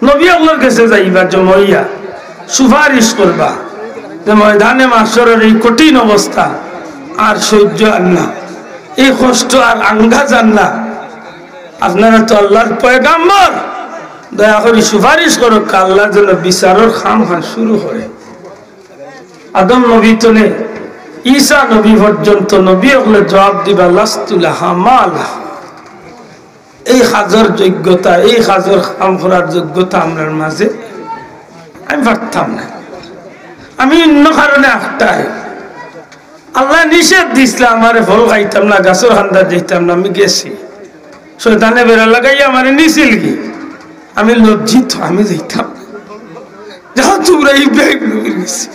নবী অকলর গেছে যাইবা, জমা অইয়া সুপারিশ করবা যে ময়দানে মাহশরর এই কঠিন অবস্থা আর সহ্য আর না, এই কষ্ট আর আঙ্গা যার না। আপনারা তো আল্লার পয়গাম্বর, দয়া করি সুপারিশ করউক্কা, আল্লায় যেন বিচারর কামখান শুরু করে। আদম নবী তনে ঈসা নবী পর্যন্ত নবী অকলে জবাব দিবা, "লাস্তু লাহা মা লাহা।" এই কাজর যোগ্যতা, এই কাজর কাম করার যোগ্যতা আমরার মাঝে আমি পারতাম না। আমি অন্য কারণে আটকাই। আল্লায় নিষেধ দিছলা, আমারে ফল খাইতাম না, গাছর কান্দাত যাইতাম না, আমি গেছি। শয়তানে বেড়া লাগাইয়া আমারে নিছিলগি, আমি লজ্জিত, আমি যাইতাম না। যাও তুমরা ইব্রাহিম নবীর গেছে,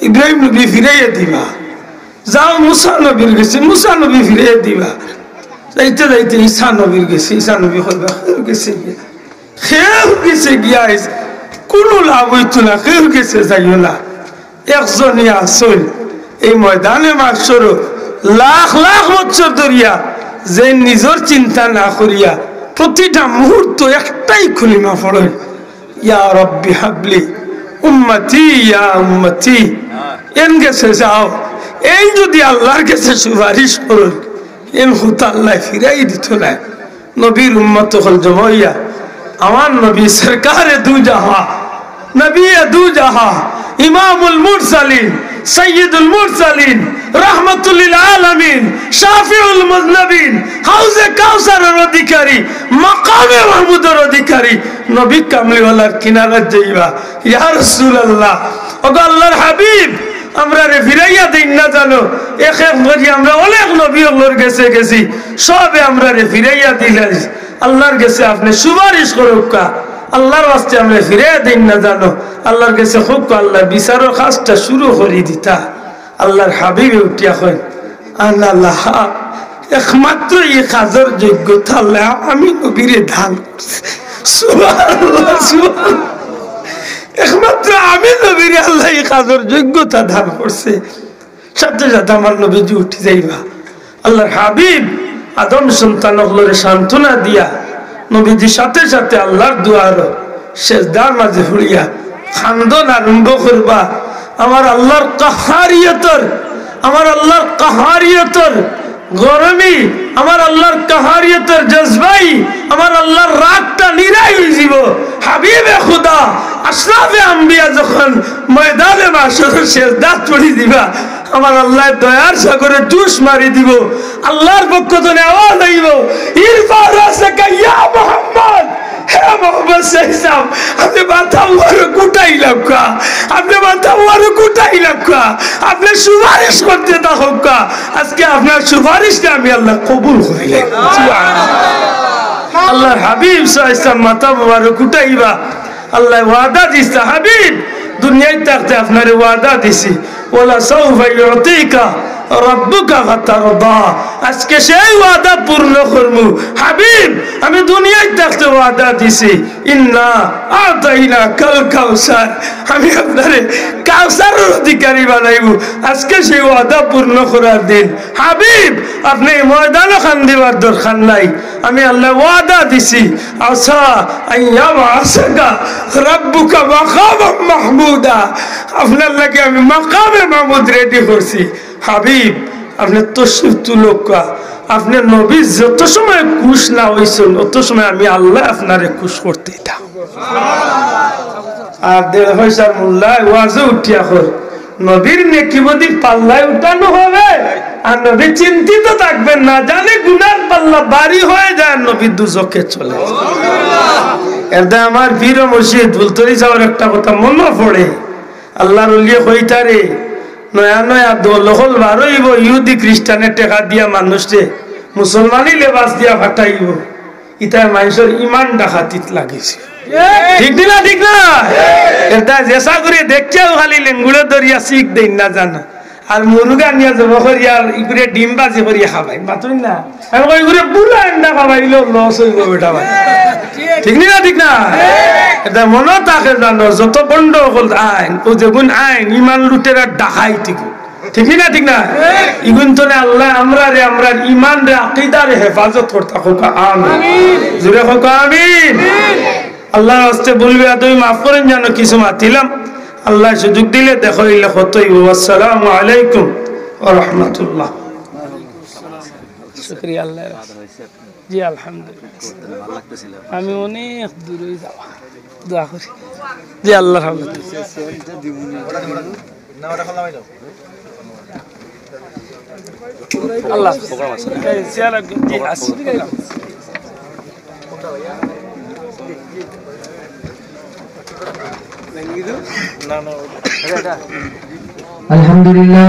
ইব্রাহিম নবী ফিরাইয়া দিবা। যাও মুসা নবীর গেছে, মুসা নবী ফিরাইয়া দিবা। যাইতে যাইতে ঈসা নবীর গেছে, ঈসা নবী কইবা, "কেউর গেছে গিয়া, কেউর গেছে গিয়া আইজ কুনু লাভ অইতো না, কেউর গেছে যাইও না।" একজনই আছইন এই ময়দানে মাহশরো লাখ লাখ বছর ধরিয়া, যে নিজর চিন্তা না করিয়া প্রতিটা মুহূর্ত একটাই কলিমা পড়ইন, "ইয়া রব্বি হাবলি উম্মতি, ইয়া উম্মতি।" এন গেছে যাও, এইন যুদি আল্লার গেছে সুপারিশ করইন, এন কথা আল্লায় ফিরাই দিতো নায়। নবীর উম্মত অকল জমা অইয়া, আমার নবী সরকারে দু জাহা, নবী দু জাহা, ইমামুল মুরসালিন, সাইয়্যিদুল মুরসালিন, রাহমাতুল লিল আলামিন, শাফিউল মুজনিবিন, হাউজে কাউসারর অধিকারী, মাকামে মাহমুদর অধিকারী, নবী কামলিওয়ালার কিনারাত যাইবা। ইয়া রাসূলুল্লাহ, ওগো আল্লার হাবিব, আমরারে ফিরাইয়া দেইন না জানো, এক এক করি আমরা অনেক নবী অকলর গেছে গেছি, সবে আমরারে ফিরাইয়া দিলাইন। আল্লার গেছে আপনে সুপারিশ করউক্কা, আল্লার ওয়াস্তে আমরারে ফিরাইয়া দেইন না জানো, আল্লার গেছে কউক্কা, আল্লায় বিচারর কাজটা শুরু করি দিতা। আল্লার হাবিবে উঠিয়া কইন, "আনা লাহা, একমাত্র ই কাজর যোগ্যতা আল্লায় আমি নবীরে দান করছে।" সুবহানাল্লাহ, সুবহানাল্লাহ। একমাত্র আমি নবীরে আল্লায় ই কাজর যোগ্যতা দান করছে। সাথে সাথে আমার নবীজি উঠি যাইবা। আল্লার হাবিব আদম সন্তান অকলরে সান্ত্বনা দিয়া নবীজি সাথে সাথে আল্লার দুয়ারো সেজদার মাঝে পড়িয়া কান্দন আরম্ভ করবা। আমার আল্লার কাহারিয়তর, আমার আল্লার কাহারিয়তর গরমি, আমার আল্লার কাহারিয়তর জজবাই, আমার আল্লার রাগটা নিরাই অইযিবো। হাবিবে খুদা, আশরাফে আম্বিয়া যখন ময়দানে মাহশরো সেজদাত পড়ি দিবা, আমার আল্লায় দয়ার সাগরে জোশ মারি দিবো। আল্লার পক্ষ তনে আওয়াজ আইবো, "ইরফা রাসাকা ইয়া মুহাম্মদ।" হে মোহাম্মদ সাল্লাল্লাহু আলাইহি ওয়াসাল্লাম, আপনে মাথা মুবারক উঠাইলাউক্কা, আপনে মাথা মুবারক উঠাইলাউক্কা, আপনে সুপারিশ করতে থাকউক্কা, আজকে আপনার সুপারিশটা আমি আল্লায় কবুল করিলাইলাম। সুবহানাল্লাহ। আল্লার হাবিব সাল্লাল্লাহু আলাইহি ওয়াসাল্লাম মাথা মুবারক উঠাইবা, আল্লায় ওয়াদা দিছলা, হাবিব, দুনিয়াত থাকতে আপনারে ওয়াদা দিছি, "ওয়ালা সাউফা ইউতিকা রাব্বুকা ফাতারদা।" আজকে সেই ওয়াদা পূর্ণ করমু। হাবিব, আমি দুনিয়াত থাকতে ওয়াদা দিছি, ইন্না আতাইনাকাল কাউসার, আমি আপনারে কাউসারর অধিকারী বানাইমু। আজকে সেই ওয়াদা পূর্ণ করার দিন। হাবিব, আপনে এই ময়দানো কান্দিবার দরকার নাই। আমি আল্লায় ওয়াদা দিছি, আসা আন ইয়াবআসাকা রাব্বুকা মাকামান মাহমুদা। আপনার লাগি আমি মাকামে মাহমুদ ready করছি। হাবিব, আপনে তশরিফ তুলউক্কা। আপনে নবী যত সময় খুশ না অইছইন, অত সময় আমি আল্লায় আপনারে খুশ করতে দিতাম। আর দেড় পয়সার মোল্লায় ওয়াজো উঠিয়া কর, নবীর নেকি বদি পাল্লায় উঠানো হবে, আর নবী চিন্তিত থাকবেন, না জানি গুনার পাল্লা ভারি হয়ে যায়, নবী দুজখে চলে। এরদায় আমার পীর ও মুর্শিদ ফুলতলি ছাবর একটা কথা মনো পড়ে, আল্লার অলিয়ে কইতারে, নয়া নয়া দল অকল বার অইবো, ইহুদি খ্রিস্টানে টেকা দিয়া মানুষরে মুসলমানি লেবাস দিয়া ফাটাইবো। ইতায় মানষর ইমান ডাকাতিত লাগিছে। ঠিক নি না? ঠিক না? এরদায় যেছা করি দেখিয়াউ খালি লেঙ্গুড়ে ধরিয়া শিক দেইন না জানো। আর মুরুগা নিয়া জবো করিয়া আর ইগুরে ডিম বাজি করিয়া খাবাইন। মাতইন না? আমি কই, ইগুরে বুড়া আন্ডা খাবাইলেও loss অইবো বেটা ভাই। ঠিক নি না? ঠিক না? এরদায় মনো থাকে জানো, যত ভন্ড অকল আইন, অউ যেগুন আইন, ইমান লুটেরা ডাকাইত ইগুন। ঠিক নি না? ঠিক না? ইগুন তনে আল্লায় আমরারে, আমরার ইমানরে, আকিদারে হেফাজত করতা কউক্কা আমিন। জোরে কউক্কা আমিন। আল্লার ওয়াস্তে ভুল বেয়াদবি মাফ করইন জানো, কিছু মাতিলাম। আল্লায় সুযোগ দিলে দেখা অইলে কথা অইবো। আসসালামু আলাইকুম ওয়া রাহমাতুল্লাহ। শুকরিয়া আল্লাহ। জি, আলহামদুলিল্লাহ। আমি অনেক দূরে যাওয়া, দোয়া করি। জি, আল্লাহর হাওলা। আল্লাহ। এই, চেয়ার রাখো। জি, আসি। আলহামদুলিল্লাহ।